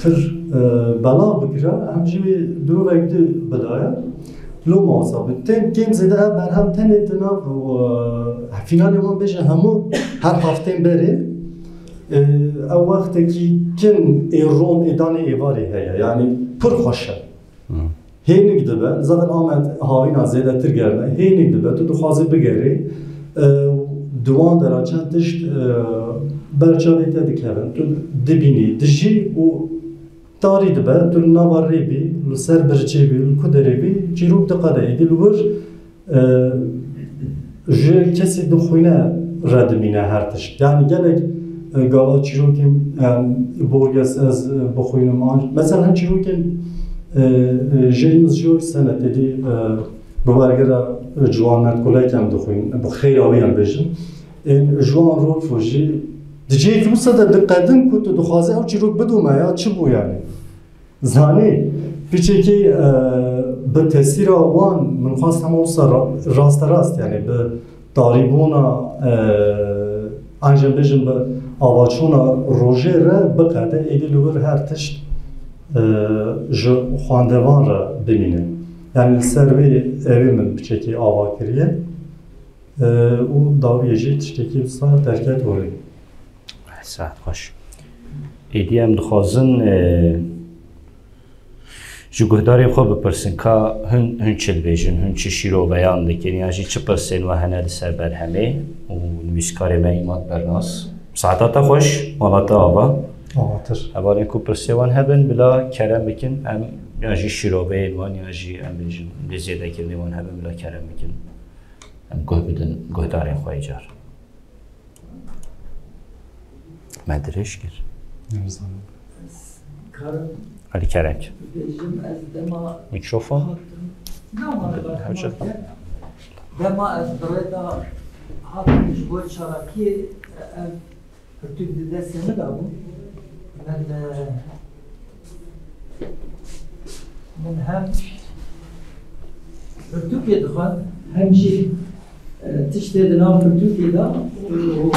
pir, e, belav bikira, hem jî wê dirovek di bidaya. Loma wisa bû. Tên kêm zêde ev berhem tenê di nav, e, fînalê wan bêje hemû her heftên berê. E, ew wextekî kin ê ron ê danê êvarê heye. Yanî pir xweş e. Hênik dibe, zaten Amed havîna zêdetir germ e. Hênik dibe, tu dixwazî bigerî. E, Di wan dera çend tişt, e, ber çavê te dikevin. Tu dibînî, dijî û tarî dibe, tu li nava rê bî, li ser birçê bî, li ku derê bî, çîrok diqede. Êdî li wir, e, ji kesî dixwîne re dimîne her tişt. Yani gelek, e, gava çîrokên, em, Borges ez, e, bixwînim. An-, mesela hin çîrokên, e, e, James Joyce hene, êdî, e, bi wergera, e, Ciwan Metkulek em dixwîn, bi xêra wî em bêjin. Ên Joan Rolfo jî di cihekî wisa de diqedin ku tu dixwazî ew çîrok bidome ya çi bû yani? Zanî, piçekî, e, bi tesîra wan min xwest hema wisa ra-, rasterast, yani bi tarîbûna, e, an jî bêjin bi avaçûna rojê re biqede, êdî li wir her tişt, e, ji xwendevan re bimîne. Yani li ser wê evê min piçekî ava kiriye, e, û dawiyê jî tiştekî wisa derket holê. Saet xweş. Êdî em dixwazin, e, ji guhdarên xwe bipirsin, ka hûn, hûn çi dibêjin, hûn çi şîroveyan dikin, yan jî çi pirsên we hene li ser berhemê û nivîskarê me Îmad Bernas. Saeta te xweş, mala te ava. Avatir. Hevalên ku pirsê wan hebin, bila kerem bikin, em yan jî şîroveyên wan, yan jî em bêjin lê zêdekirinê wan hebin, bila kerem bikin. Em guh bidin guhdarên xwe îcar. Me dirêj kir. Nizanim. Karim, Alî Kerem. Bêjim ez dema Mikrofon? Hatim. Na, na, na, Hewce. Dema ez bi rê de hatim ji bo çalakiyê, ev pirtûk di destê min de bû. Min, e, Min hem pirtûkê dixwend, hem jî, e, tiştê di nav pirtûkê de û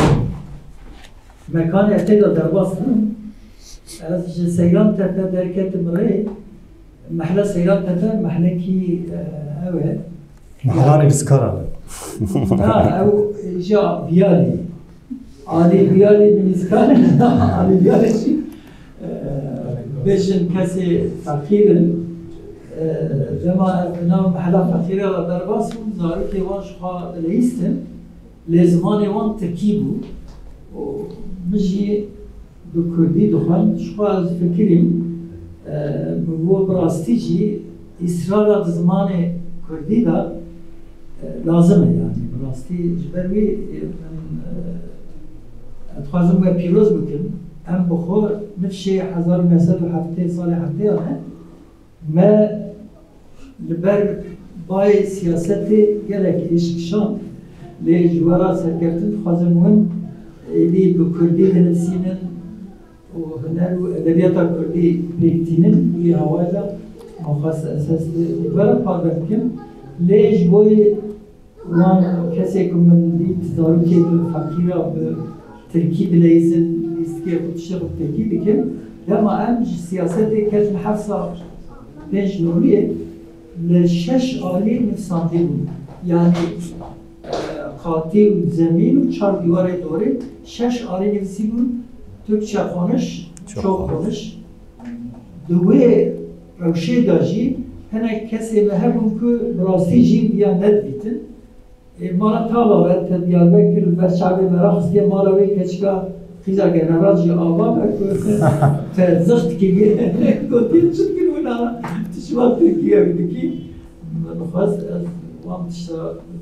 mekanê tê de derbas bûm. Ez ji Seyran Tepe derketim rê. Mehla Seyran Tepe mehlekî, e, ew e. Mehla nivîskaran e. Na, ew, e, ja Viyalî. Alî Viyalî nivîskar e. Alî Viyalî jî, e, bêjin kesê feqîr in. E, dema ev di nav mehela feqîre re derbas bûn, zarokê wan ji xwe dileyîstin. Lê zimanê wan tirkî bû. Û min jî bi kurdî dixwend. Ji xwe ez fikirîm, e, bi bo bi rastî jî îsrara di zimanê kurdî de, e, lazim e, yani bi rastî ji ber wî, e, min, e, ez dixwazim we pîroz bikim. Em bi xwe nifşê hezar û neh sed û heftê, salê heftêyan e. Me li ber bayê siyasetê gelek êş kişand, lê ji we re serkeftin dixwazim win êdî bi kurdî dinivîsînin û huner û edebiyata kurdî pêk tînin. Wî hawayê de min xwest ez hest li we re parve bikim. Lê ji bo yê wan kesê ku min dît zarokê bi feqîra bi tirkî dileyîzin, lîstikê xwe tiştê xwe tirkî dikin. Dema em ji siyasetê ketin hefsa pênc noliyê, li şeş alî nivîsandî bûn. Yanî, e, qatî û zemîn û çar dîwarê dorê şeş alî nivîsî bûn, Türkçe konuş, çok konuş. Di wê rewşê de jî hinek kesê me hebûn ku bi rastî jî viya nedivîtin. Ê, mala tava ve te Diyarbekir li ber çavê me raxistiye, mala wê keçika qîza general jî ava be ku te zixtî kiriye. Gotiye çi dikir wina, tu ji wan Tirkiye wî dikî. Min xwest ez wan tişta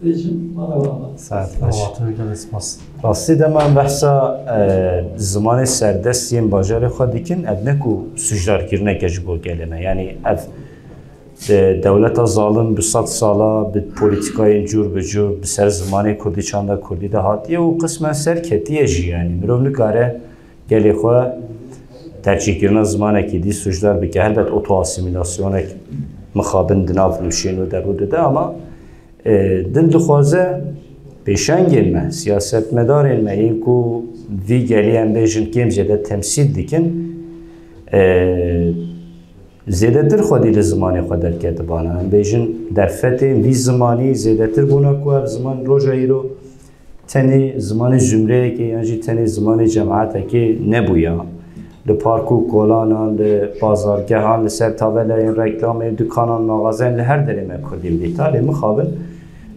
bibêjim, mala we ava. Saet baş. Ava te gelek spas. Rastî dema em behsa, e, zimanê serdest yên bajarê xwe dikin, ev ne ku sûcdarkirineke ji bo gelê me. Yanî ev Di dewleta zalim bi sed sala bi polîtîkayên cûr bi cûr bi ser zimanê kurdî, çanda kurdî de hatiye û qismen ser ketiye jî, yanî mirov nikare gelê xwe tercîhkirina zimanekî dî sûcdar bike. Helbet otoasîmîlasyonek mixabin di nav nûşên û derû dide, ama, e, dil dixwaze pêşengên me, siyasetmedarên me yên ku vî gelî em bêjin kêm zêde temsîl dikin, e, zêdetir xwedî li zimanê xwe derketibana. Em bêjin derfetên vî zimanî zêdetir bûne ku ev ziman roja îro tenê zimanê zumreyekê yan jî tenê zimanê cemaetekê nebûya. Li park û kolanan, li bazargehan, li ser tabelayên reklamê, dikanan, maxazeyan li her derê me kurdî dîta. Lê mixabin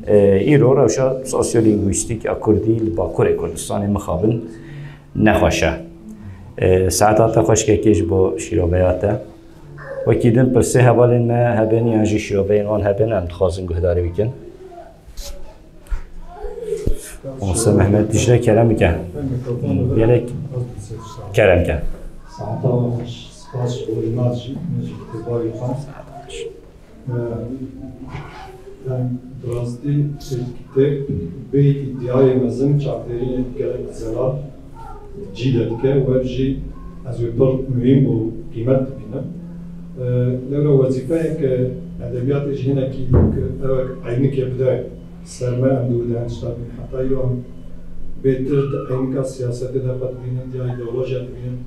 E, îro rewşa sosyolîngwîstîk ya Kurdî li Bakurê Kurdistanê mixabin nexweş e. E, saeta te xweşkekê ji bo şîroveya te. Wekî din pirsê hevalên me hebin yan jî şîroveyên wan hebin, em dixwazin guhdarî bikin. Mamoste Mehmet Dicle, kerem bike. Gelek kerem ke. Saeta xweş, spas ji bo îmaj jî, me jî kitêba wî xwend. Em, bi rastî, kitêb bê îdîayê mezin, çavdêriyê gelek zelal cî de dike û ev jî ez wê pir muhîm û qîmet dibînim. E, lewra wezîfeyeke edebiyatê jî hinekî wek, ew wek eynike bide ser me, em diwidin tişta bînin. Heta îro em bêtir di eynika siyasetê de xwe dibînin, ya îdeolojiya dibînin.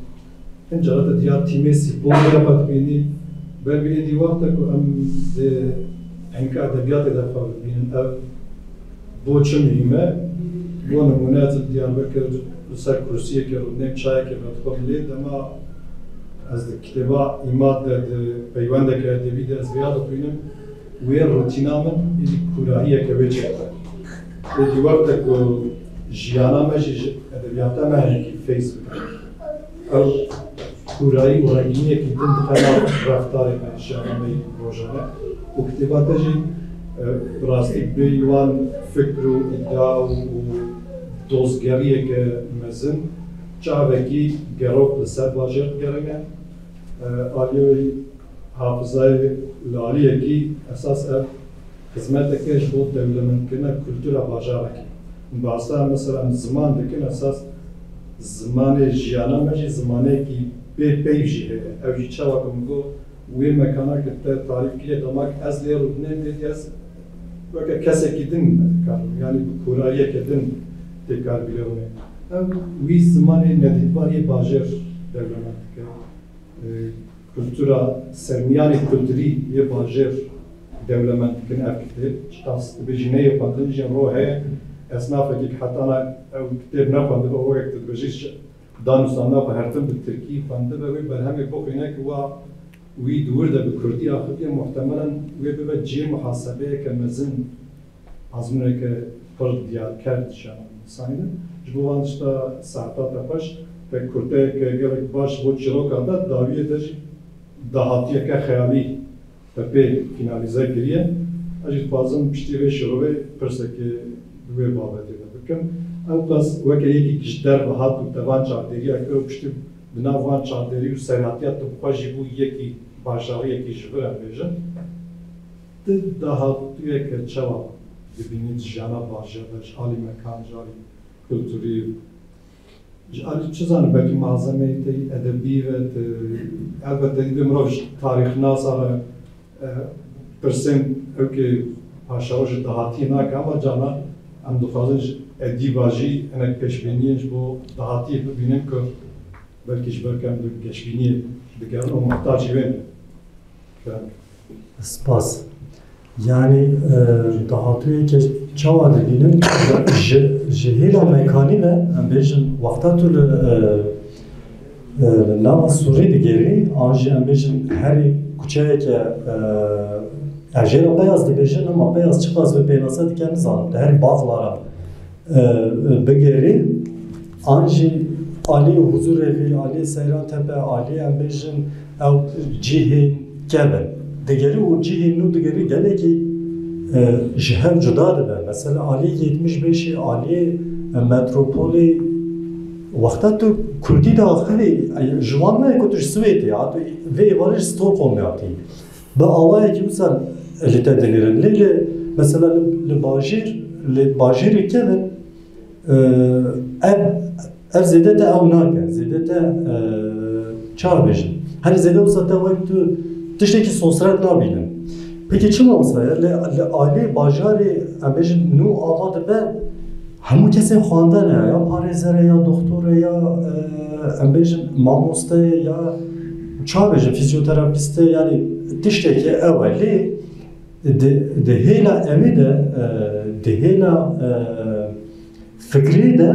Hin cara te diya tîmê spor ya xwe dibînî. Ber bi êdî wexta ku em di eynka edebiyatê de xwe bibînin, ev bo çi muhîm e? Bo nimûne, ez li Diyarbekir li ser kursiyekê rûdinêm, çayekê vedixwim lê, dema ez di kitêba îmad de, di peywendeke edebî de ez vêya dixwînim, wê rutîna min êdî kûrahiyeke wê çêdibe. Êdî wexta ku jiyana me jî ji edebiyata me hinekî feyz bike. Ew kûrayî û rengîniyekî din dixe nav reftarê me, jiyana me yê rojane. Û kitêba te jî, e, bi rastî bêyî wan fikr û îdia û, û dozgeriyeke mezin çavekî gerok li ser bajêr digerîne. E, aliyê wî hafizayê li aliyekî esas ev xizmeteke ji bo dewlemendkirina kultura bajarekî. Min behsa mesela em ziman dikin, esas zimanê jiyana me jî zimanekî bê peyv jî heye. Ew jî çawa ku min got, wê mekana ki te tarîf kiriye, dema ki ez lê rûdinêm, êdî ez weke kesekî din dikarim, yanî bi kûrayiyeke din tê kar bîre rûnê. Ew wî zimanê nedîtbar yê bajêr dewlemend dike. E, kultura, sermiyanê kulturî yê bajêr dewlemend dikin ev kitêb. Çiqas dibêjî neyê xwendin jî ro heye. Esnafekî ki hetana ew kitêb nexwendibe, wek tu dibêjî, ji danûstana xwe hertin bi tirkî xwendibe, wê berhemê bixwîne ki wa wî di wir de bi kurdî axiviye, muhtemelen wê bibe cihê muhasebeyeke mezin. Azmûneke pir diyarker di jiyana însanî de. Ji bo van tişta saeta te xweş, te kurteyeke gelek baş ji bo çîroka te, dawiyê te jî dahatiyeke xeyalî te pê fînalîze kiriye. Ez jî dixwazim piştî vê şirovê pirsekê di wê babetê de bikim. Ewqas weke yekî ji derve hat û te van çavdêriya kir û piştî di nav van çavdêrî û serhatiya tu bi xwe jî bû yekî bajariyekî ji vir, em bêjin. Tu dahatûyeke çawa dibînî di jiyana bajêr de, ji alî mekan, ji alî kulturî, ji alî çi zanim, belkî malzemeyê te yî edebî ve, tu, elbet te dî mirov ji tarîxnasa re, e, pirsên ewkê paşeroja dahatiyê nake, ama cana em dixwazin ji edîba jî hinek pêşbîniyên ji bo dahatiyê bibînin ku belkî ji ber ku em bi geşbîniyê digerin û muhtac wê ne. Spas. Yanî, e, dahatûyê ke çawa dibînin, ji, ji hêla mekanî ve, em bêjin, wexta tu li, e, e, li nava Sûrî digerî, an jî em bêjin herî kuçeyeke, e, ez jê re Beyaz dibêjin, ama Beyaz çiqas vê pênase dike nizanim, di herî Baxlara e, bigerî, an jî alî huzûrê vî, alî Seyran Tepe, alî em bêjin ew cihên kevin. Digerî û cihên nû digerî gelekî, e, ji hev cuda dibe. Mesela alî yetmiş beşê, alî, e, metropolê, wexta tu kurdî diaxivî, e, ji wan me ku tu ji Swêdê, ya tu vê êvarê ji Stockholmê hatî. Bi awayekî wisa li te dinêrin. Lê li, mesela li, li bajêr, li bajêrê kevin, e, ev, ev zêde te ew nake. Zêde te, e, çawa bêjin? Herî zêde wisa te wek tu tiştekî sosret nabînin. Peki çima wisa ye? Li, li alî bajarê, em bêjin, nû ava dibe, hemû kesên xwendene, ya parêzer e, ya doxtor e, ya, e, em bêjin mamoste ye, ya çawa bêjin, fîzyoterapîst e, yanî tiştekî ew e. Lê di, di hêla ewê de, e, di hêla, e, fikrê de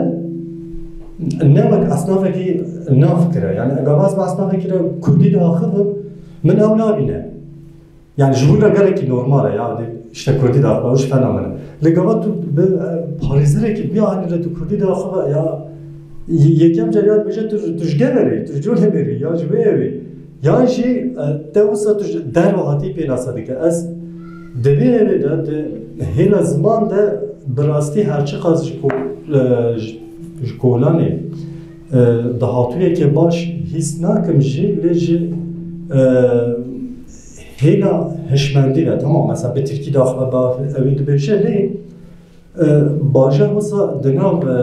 ne wek esnafekî nav fikir e. Yanî eger ez bi esnafekî re kurdî diaxivim, min ew nabîne. Yani ji wî re gelekî normal e ya, dê işte kurdî de ew ji fena min e. Li gava tu bi, e, parêzerekî bi anî re tu kurdî de axive ya, y-, yekem car ya dibêje tu, tu ji Geverê, tu ji Colemêrê ya ji wê evê. Yan jî, e, te wisa tu ji derve hatî pênase dike. Ez di vê evê de, di hêla ziman de bi rastî her çiqas ji ko-, e, ji, ji kolanê, e, dahatûyeke baş hîs nakim jî, lê ji, e, hêla hişmendî ve, tamam, mesela bi tirkî daxile ba evî dibêje, lê, e, bajar wisa di nav, e,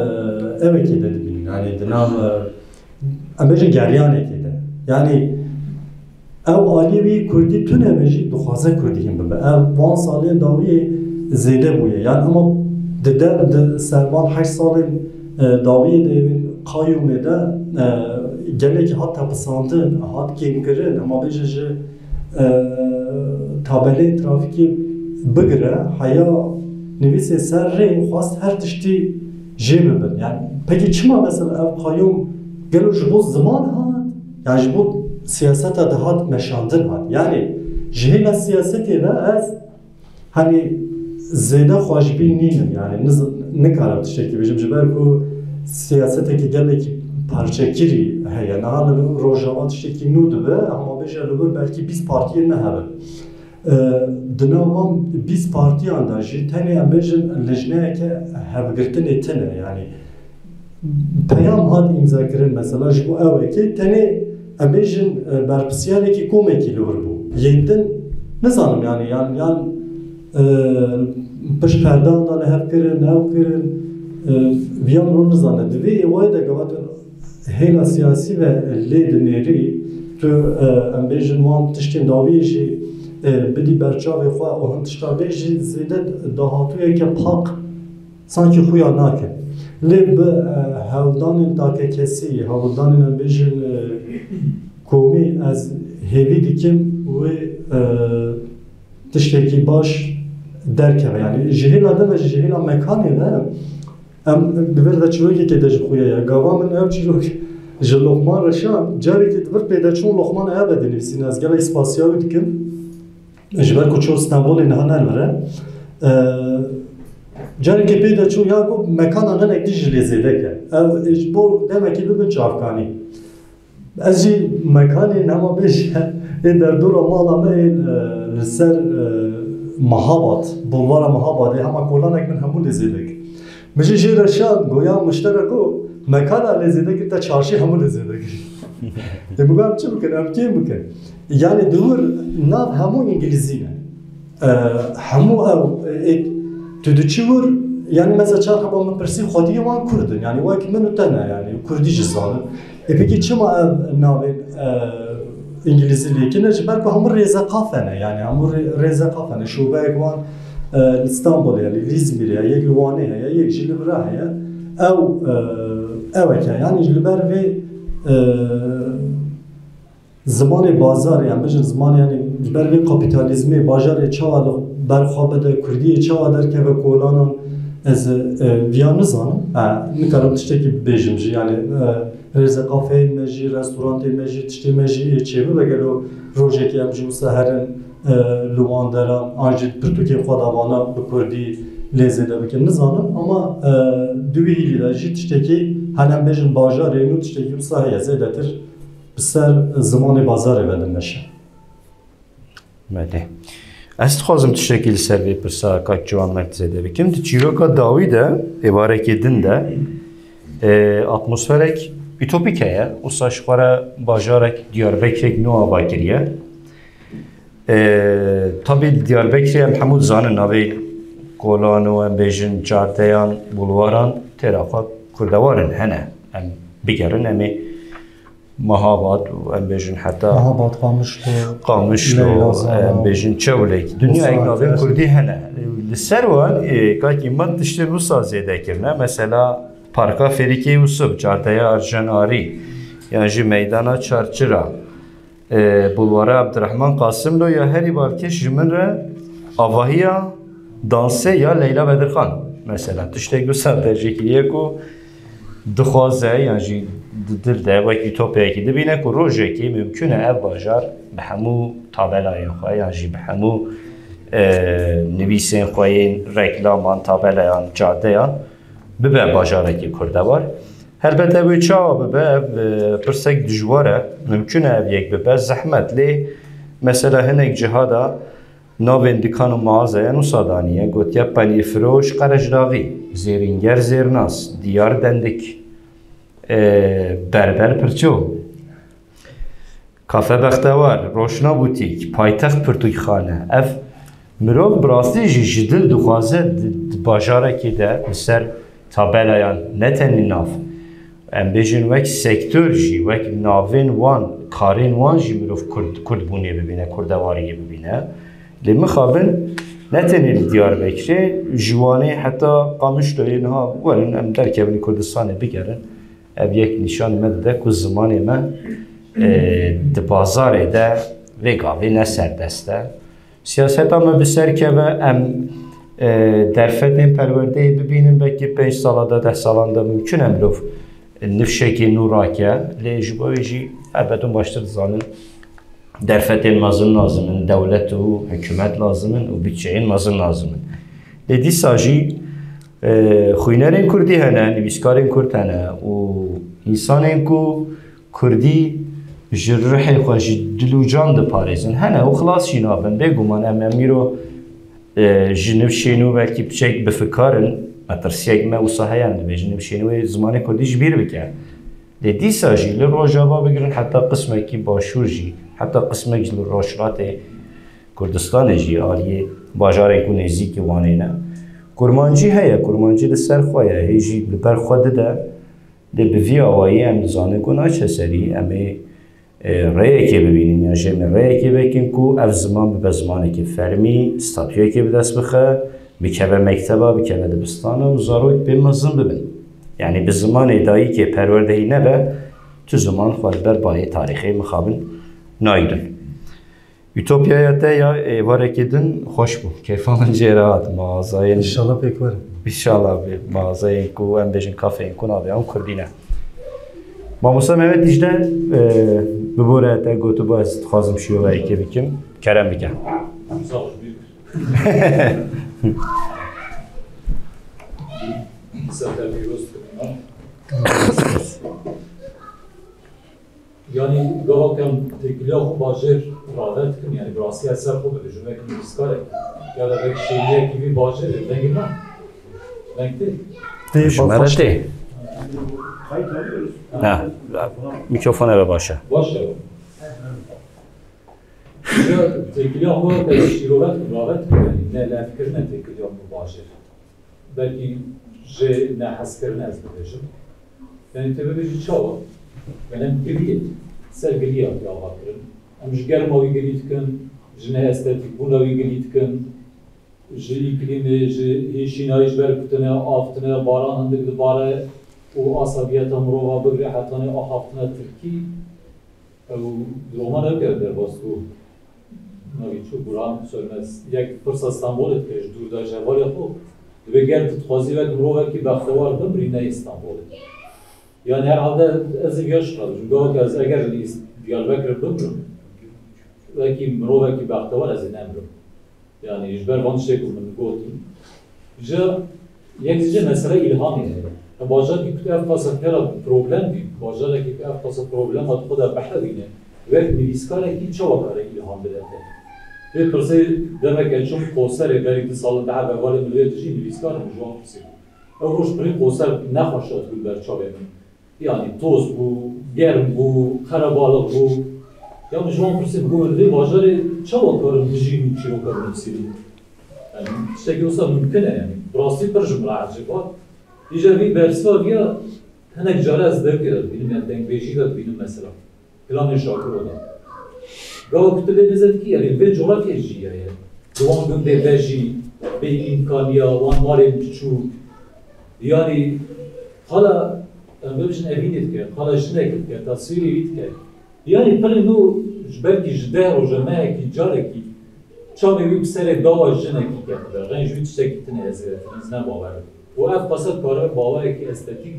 evekê de dibînin, yani di nav, e, em bêjin geryanekê de. Yani ew aliyê wî kurdî tune be jî dixwaze kurdî hîn bibe. Ev van salên dawiyê zêde bûye. Yani ama di de, di servan heşt salên, e, dawiyê de qayûmê de, e, gelekî hat tepisandin, hat kêmkirin, hema bêje ji, e, tabeleyên trafîkê bigire, heya nivîsê ser rê xwest her tiştî jê bibin. Yani pekî çima mesela ev qayûm gelo ji bo ziman hat? Yani ji bo siyaseta de hat meşandin hat. Yani ji hêla siyasetê ve ez hani zêde xweşbîn nînim, yani niz-, nikarim tiştekî bêjim, ji ber ku siyasetekî gelekî parçekirî heye. Niha li Rojava tiştekî nû dibe, hema bêje li wir belkî bîst partiyên me hebin. E, di nav van bîst partiyan de jî tenê em bêjin lijneyeke hevgirtinê tine, yani peyam hat îmzakirin, mesela ji bo ewekê tenê em bêjin, e, berpirsiyarekî komekî li wir bû. Yên din nizanim, yani yan, yan, e, pişt perdan de li hev kirin, ew kirin, e, viyan ro nizane. Di vê êwayê de gava tu hêla siyasî ve lê dinêrî, tu, e, em bêjin wan tiştên dawiyê jî, e, bidî ber çavê xwe û hin tişta bê jî zêde dahatûyeke pak sankî xuya nake. Lê bi, e, hewldanên takekesî, hewldanên em bêjin, e, komî ez hêvî dikim wê, e, tiştekî baş derkeve. Yani ji hêla de ve ji hêla mekanê ve em bi vê de çîrokekê de ji xuya ye. Gava min ev çîrok ji Loqman Reşan, carekê di vir pêdeçûn Loqman eve dinivîsîne. Ez gelek spasiya wî dikim. Ji ber ku çû Stenbolê niha ne li vir e. Ee, carekê pê de çû ya ku mekana gelek dî ji lê zêde ke. Ev ji bo demekî bibin çavkanî. Ez jî mekanê nema bêje ê derdora mala me ê, e, li ser, e, Mehabad, bulvara Mehabadê hema kolanek min hemû lê zêde kir. Min jî jê re şand, goya muşterek o, mekana lê zêde kir, te çarşî hemû lê zêde kir. Ê, min got, em çi bikin, em kêm bikin? Yani di wir nav hemû îngilîzî ne. E, hemû ew, e, tu diçî wir, yani mesela çar heba min pirsî xwediyê wan kurd in, yani wek min û te ne, yani kurdî jî zanin. E, pekî çima ev navên, e, îngilîzî lê kine? Ji ber ku hemû rêzeqafe ne, yani hemû rê-, rêzeqafe ne. Şûbeyek wan, e, li Stenbolê ye, li Îzmîrê ye, yek li Wanê heye, yek jî li vira heye. Ew, e, ewek e, yani ji li ber vê, e, zimanê bazarê, em bijin zimanê, yani ji ber vê kapîtalîzmê bajarê çawa li ber xwe bide, kurdiyê çawa derkeve kolanan, ez, e, viya nizanim. E, nikarim tiştekî bibêjim jî, yani, e, rêzeqafeyên me jî, restorantên me jî, tiştê me jî ê çêbibe, gelo rojekê em jî wisa herin, e, li wan deran, an jî pirtûkên xwe de vana bi kurdî lê zêde bikin, nizanim. Ama, e, di wî hîlî de jî tiştekî, hani em bêjin bajarê nû tiştekî wisa heye, zêdetir bi ser zimanê bazarê ve dimeşe. Belê. Ez dixwazim tiştekî li ser vê pirsa kak Ciwan Mert zêde bikim. Di çîroka dawî de, êvarekê din de, e, atmosferek utopîk heye. Wisa ji xwe re bajarek, Diyarbekirek nû ava kiriye. E, tabî li Diyarbekirê em hemû dizanin navê kolan û em bêjin caddeyan, bulwaran têra xwe kurdewar in, hene. Em bigerin, em ê Mehabad û em bêjin heta Mehabad, Qamişlo, Qamişlo, Leyla Zana, em bêjin Çewlek. Dunyayek Musa navên Aker. Kurdî hene. Li ser wan, ê, kakî me tiştên wisa zêde kirine. Mesela Parka Fêrîkê Yûsif, Caddeya Arjen Arî, yan jî Meydana Çarçira, e, Bulwara Abdurrahman Qasimlo ya herî balkêş ji min re avahiya dansê ya Leyla Bedirxan. Mesela tiştek wisa dercekiriye ku dixwaze, yan jî di dil de wek utopyayekî dibîne ku rojekê mimkun e ev bajar bi hemû tabelayên xwe yan jî bi hemû e, nivîsên xwe yên reklaman, tabelayan, cadeyan bibe bajarekî kurdewar. Helbet ew ê çawa bibe, ev, e, pirsek dijwar e. Mimkun e ev yek bibe, zehmet. Lê mesela hinek ciha de navên dikan û mağazayan wisa daniye, gotiye penîrfiroş Qerejdaxî, zêrînger Zêrnas, diyar Dendik, e, berber Pirço. Kafe Bextewar, Roşna Butîk, Paytext Pirtûkxane. Ev mirov bi rastî jî ji dil dixwaze di, di bajarekê de li ser tabelayan ne tenê nav, em bêjin wek sektor jî, wek navên wan, karên wan jî mirov kurd, kurdbûnê bibîne, kurdewariyê bibîne. Lê mixabin ne tenê li Diyarbekirê, ji Wanê heta Qamişloyê niha werin em derkevin Kurdistanê bigerin. Ev yek nîşanî me dide ku zimanê me, e, di bazarê de vê gavê ne serdest e. Siyaseta me bi ser keve, em, e, derfetên perwerdeyê bibînin, belkî pênc sala de, deh salan de mimkun e mirov nifşekê nû rake. Lê ji bo wê jî helbet hûn baştir dizanin, derfetên mezin lazim in, dewlet û hikûmet lazim in û budçeyên mezin lazim in. Lê dîsa jî, e, xwînerên kurdî hene, nivîskarên kurd hene û însanên ku kurdî ji ruhê xwe, ji dil û can diparêzin hene û xilas jî nabin. Bêguman em, em îro, e, ji nifşên û belkî piçek bifikarin, metirsiyek me wisa heye, em dibêjin nifşên wê zimanê kurdî ji bîr bike. Lê dîsa jî li Rojava bigirin heta qismekî başûr jî, heta qismek ji li rojhilatê Kurdistanê jî aliyê bajarên ku nêzîkî Wanê ne. Kurmancî heye, kurmancî li ser xwe ye, hê jî li ber xwe dide. Lê bi vî awayî em dizanin ku naçe serî, em ê, e, rêyekê bibînin, ya jî em ê rêyekê vekin ku ev ziman bibe zimanekî fermî, statuyekê bi dest bixe, bikeve mekteba, bikeve dibistana û zarok pê mezin bibin. Yanî bi zimanê dayikê perwerdehî nebe, tu ziman xwe li ber bayê tarîxê mixabin nayînin. Utopyaya te ya êvarekê din xweş bû. Keyfa min jê re hat. Mağazayên, İnşallah pêk werin. İnşallah bi mağazayên ku em bêjin kafeyên ku navê wan kurdî ne. Mamosta Mehmet Dîcle, e, bibore te gotiba ez dixwazim şiyovayekê bikim. Kerem bike. Sağ ol, buyur. Misafir bir dost. Yanî gava kem têkiliya xwe bajêr rave dikim, yanî bi rastî ez ser xwe bibêjim, wek nivîskarek ya da wek şêniyekî vî bajêrê, dengê me, deng tê. Tê, ji me re baş tê. E. Ha, mikrofon eve baş e. Baş e. Ji têkiliya xwe ez şîrove dikim, rave dikim, yanî ne levkirine têkiliya xwe bajêr. Belkî ji nehezkirine ez bibêjim. Yanî tu bibêjî çawa? Yanî em giliyê, ser giliya tê avakirin. Em ji germa wî gilî dikin, ji neestetîkbûna wî gilî dikin, ji îklîmê, ji hêşînayî ji ber ku tune av tune, baran hindik dibare û asabiyeta mirova bigire hetanê axaftina tirkî. Ew roman ew ker derbas bû. Navî çû Burhan Sönmez. Yek pirsa Stenbolê dike ji dûr de ji hevalê xwe. Dibê ger tu dixwazî wek mirovekî bextewar bimirî neyê Stenbolê. Yanî herhalde ez ê viya şixebijim. Gava ku ez eger li Diyarbekir bimirim, wekî mirovekî bextewar ez ê nemirim. Yanî ji ber van tiştê ku min gotin. Ji yek jî mesele îlhamê heye. Bajarekî ku ev qasa kera problem bî, bajarekî ku ev qasa problema di xwe de bihewîne, wek nivîskarekî çawa kare îlham bide te? Vê pirsê demeke çûm Qoserê, berî du sal in, hevalê min wê dijî nivîskar in, ji wan pirsî. Ew roj pirî Qoser nexweş hat li ber çavê min. Yanî toz bû, germ bû, qerebalix bû. Ya min ji wan pirsî, gotin vê bajarê çawa karin bijîn û çîroka binivîsînin? Yanî tiştekî wisa mimkun e yanî. Bi rastî pir ji min re ecêb hat. Îcar vî bersiva viya hinek care ez devkê de dibînim, yanî dengbêjî de dibînim mesela. Planê Şakiro de. Gava ku tu lê nizedikî, yanî vê coğrafyayê jî heye. Di wan gundê vejî, bê îmkaniya, wan malên biçûk. Yanî qala, em bibêjin evînê dike, qala jinekê dike, taswîrê wî dike. Yanî pirê nû ji belkî ji deh roja mehekî carekî çavê wî bi serê gava jinekî ketibe. Rênc wî tiştekî tune heziretirin, ez ne bawer im. Û ev qasa dikare bawerekî estetîk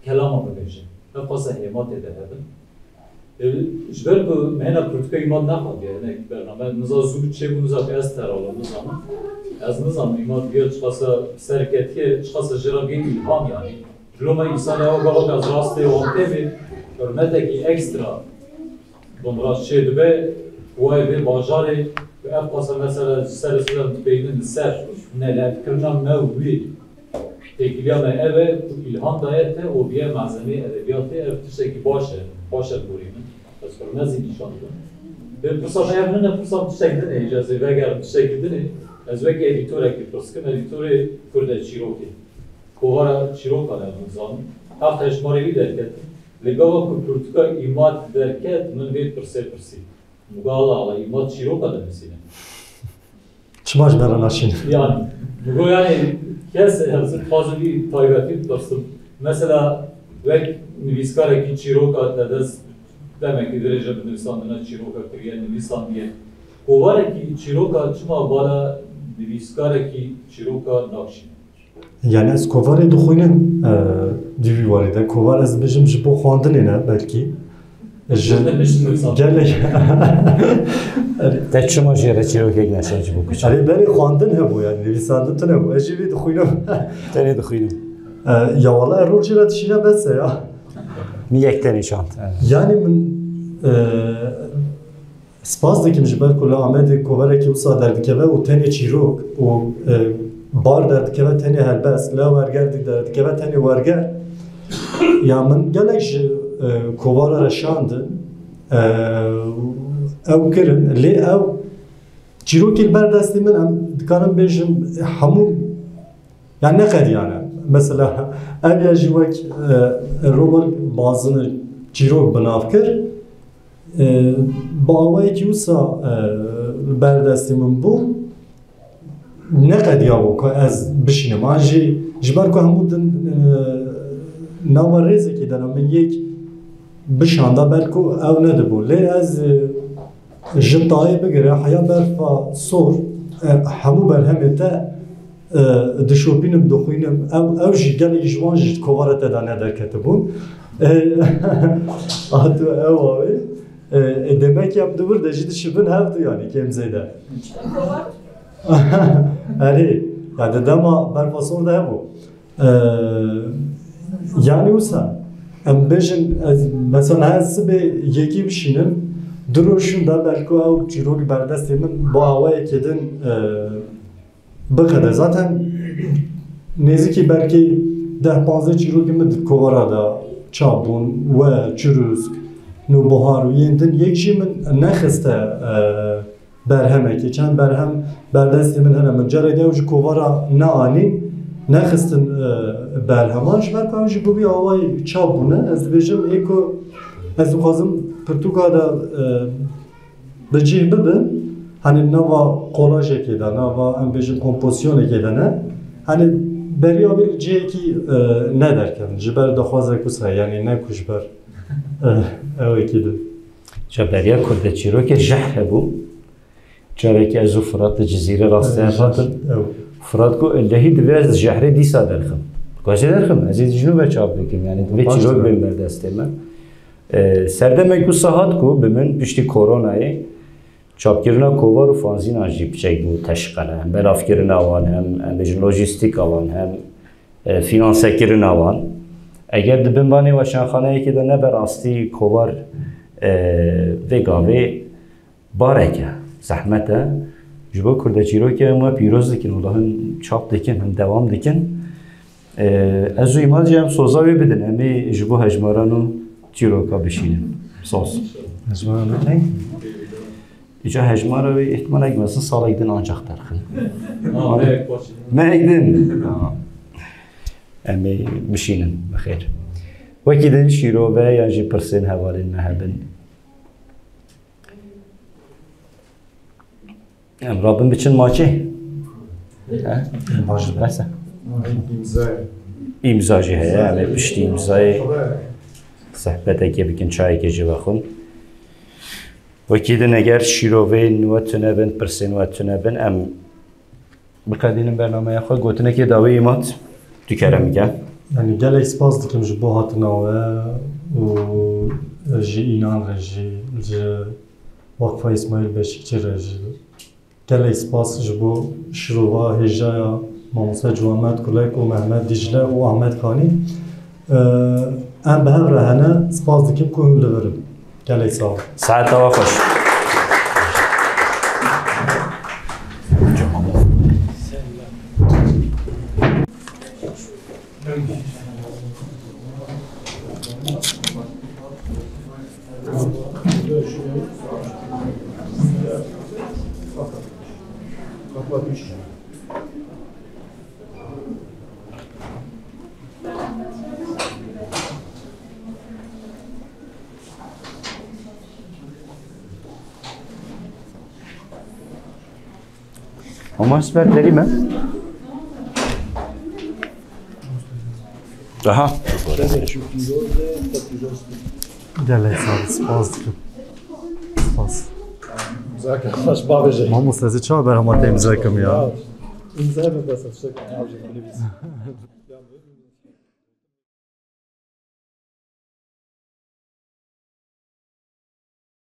kelama bibêje. Ev qasa hêma tê de hebin. E, Ji ber ku me hêna pirtûka Îmad nexandiye, hinek bername, niza zû çêbû, niza ku ez teralim, nizanim. Ez nizanim Îmad diya çiqasa ser ketiye, çiqasa jê re bîn îlham yanî. Ji loma însanê ew gava ku ez rastê wan tê bê, hurmetekî ekstra bi min re çêdibe, wayê vê bajarê, ku ev qasa mesela ji ser sidan dipeynin li ser, ne levkirina me û wî. Têkiliya me ev e ku îlham daye te û biye malzemeyê edebiyatê, ev tiştekî baş e, baş e gorî min. Ez xwe ne zî nîşan didim. Vê pirsa me ev nine, pirsa tiştek din e, îca ez ê vegerim tiştekî din e. Ez wekî edîtorekî pirs kim, edîtorê Kurde Çîrokê. Kovara çîrokan e, min zanî. Heft hejmarê wî derket. Li gava ku pirtûka Îmad derket, min vê pirsê pirsî. Min got, "Ala, ala, Îmad çîroka dinivîsîne." Çima ji me re naşîne? Yani, min got, yani, kes, ez dixwazim vî taybetî bipirsim. Mesela, wek nivîskarekî çîroka te dest demekî dirêj e bi nivîsandina çîroka kiriye, nivîsandiye. Kovarekî çîroka çima bala nivîskarekî çîroka nakşîne? Yani ez kovarê dixwînim, e, di vî warî de. Kovar ez dibêjim ji bo xwendinê ne belkî. Ji gelek. Te çima jê re çîrokek neşand ji bo kiçan? Erê berê xwendin hebû yani, nivîsandin tune bû. Ez jî vî dixwînim. Tenê dixwînim. E, ya wala erol jê re dişîne bes e ya. Min yek tenê şand. Evet. Yani min, e, Spas dikim ji ber ku li Amedê kovarekî wisa derdikeve û tenê çîrok û, e, bar derdikeve tenê helbest, li Werger dî derdikeve tenê werger. Ya min gelek ji, e, kovara re şandin, e, ew kirin. Lê ew çîrokî li ber destê min, em dikarin bêjim hemû, yani ne qediyane. Mesela ev ya jî wek, e, Robert Bazini çîrok bi nav kir. E, bi awayekî wisa, e, li ber destê min bû, neqediyabû ku ez bişînim. An jî ji ber ku hemû din, e, nava rêzekê de ne, min yek bişanda, belku ew nedibû. Lê ez, e, ji tayê bigire heya berfa sor, e, hemû berhemê te e, dişopînim, dixwînim. Ew, ew jî gelek ji wan jî kovara te de nederketibûn. E, a tu ew awê. E, e, demek em di wir de jî dişibin hevdu, yani kêm zêde. Erê, ya di dema berfa sor de hebû. E, yani wisa, em bêjin, ez, mesela ez sibê yekî bişînim, du roj şûnda belku ew çîrok berdestê min bo awayekê din, e, Biqede. Zaten nêzîkî belkî deh panzdeh çîrokên min di kovara de çap bûn, we, Çirûsk, Nûbihar û yên din, yek jî min nexiste, e, berhemekê. Çend berhem berdestê min hene, min careke ew ji kovara neanîn, nexistin, e, berheman, ji ber ku ew jî bi wî awayî çap bûne. Ez dibêjim, ê ku ez dixwazim pirtûka de, e, bi cih bibin, hani nava kolajekê de, nava, em bêjin, kompozisyonekê de ne, hani beriya wî li cihekî, e, nederkevin. Ji ber daxwazek wisa, yani ne ku ji ber, e, ewekî din. Ca beriya Kurde çîrokê jehr hebû. Carekî ez û Firat di Cizîrê rastî hev hatin. Ew. Firat got, "Ellehî divê ez jehrê dîsa derxim." Got, "Ez ê derxim, ez ê ji nû ve çap bikim, yani divê çîrok bên ber destê me." E, serdemek wisa hat ku bi min piştî koronayê çapkirina kovar û fanzînan jî piçek bû teşqele. Hem belavkirina wan, hem, em bêjin, lojîstîka wan, hem, e, fînansekirina wan. Eger di bin banê weşanxaneyekê de nebe, rastî kovar, e, vê gavê barek e, zehmet e. Ji bo Kurde çîrokê em we pîroz dikin û him çap dikin, him dewam dikin. E, ez û Îmad jî em soza wê bidin, em ê ji bo hejmaran û çîroka bişînin. Soz. Hejmaran wê teng? Îca hejmara wê, îhtimalek mezin salek din ancaq derxin. Ha, mehek paşî. Mehek din. Ha. Em ê bişînin, bi xêr. Wekî din şîrove yan jî pirsên hevalên me hebin. Em rabin biçin maçê. He? Baş e. Bes e. Îmzayê. Îmza jî heye, em ê piştî îmzayê sehbetekê bikin, çayekê jî vexwin. Wekî din eger şîroveyên we tune bin, pirsên we tune bin, em biqedînin bernameya xwe. Gotinekê dawî Îmad, tu kerem bike. Yani gelek spas dikim ji bo hatina we. û ji Înan re jî, ji Weqfa Îsmaîl Beşîkçî re jî gelek spas ji bo şirova hêjaya mamoste Ciwanmerd Kulek û Mehmet Dîcle û Ahmet Kanî. Em bi hev re hene, spas dikim ku hûn li vir in. Gelek sağ ol. Saeta we xweş. Ama siper derî me. Aha. Gelek sağ ol, spas dikim. Spas. Zaka, baş bavêje. Mamoste, ez çawa berhema te îmza kim ya? İmza mı basın, şaka.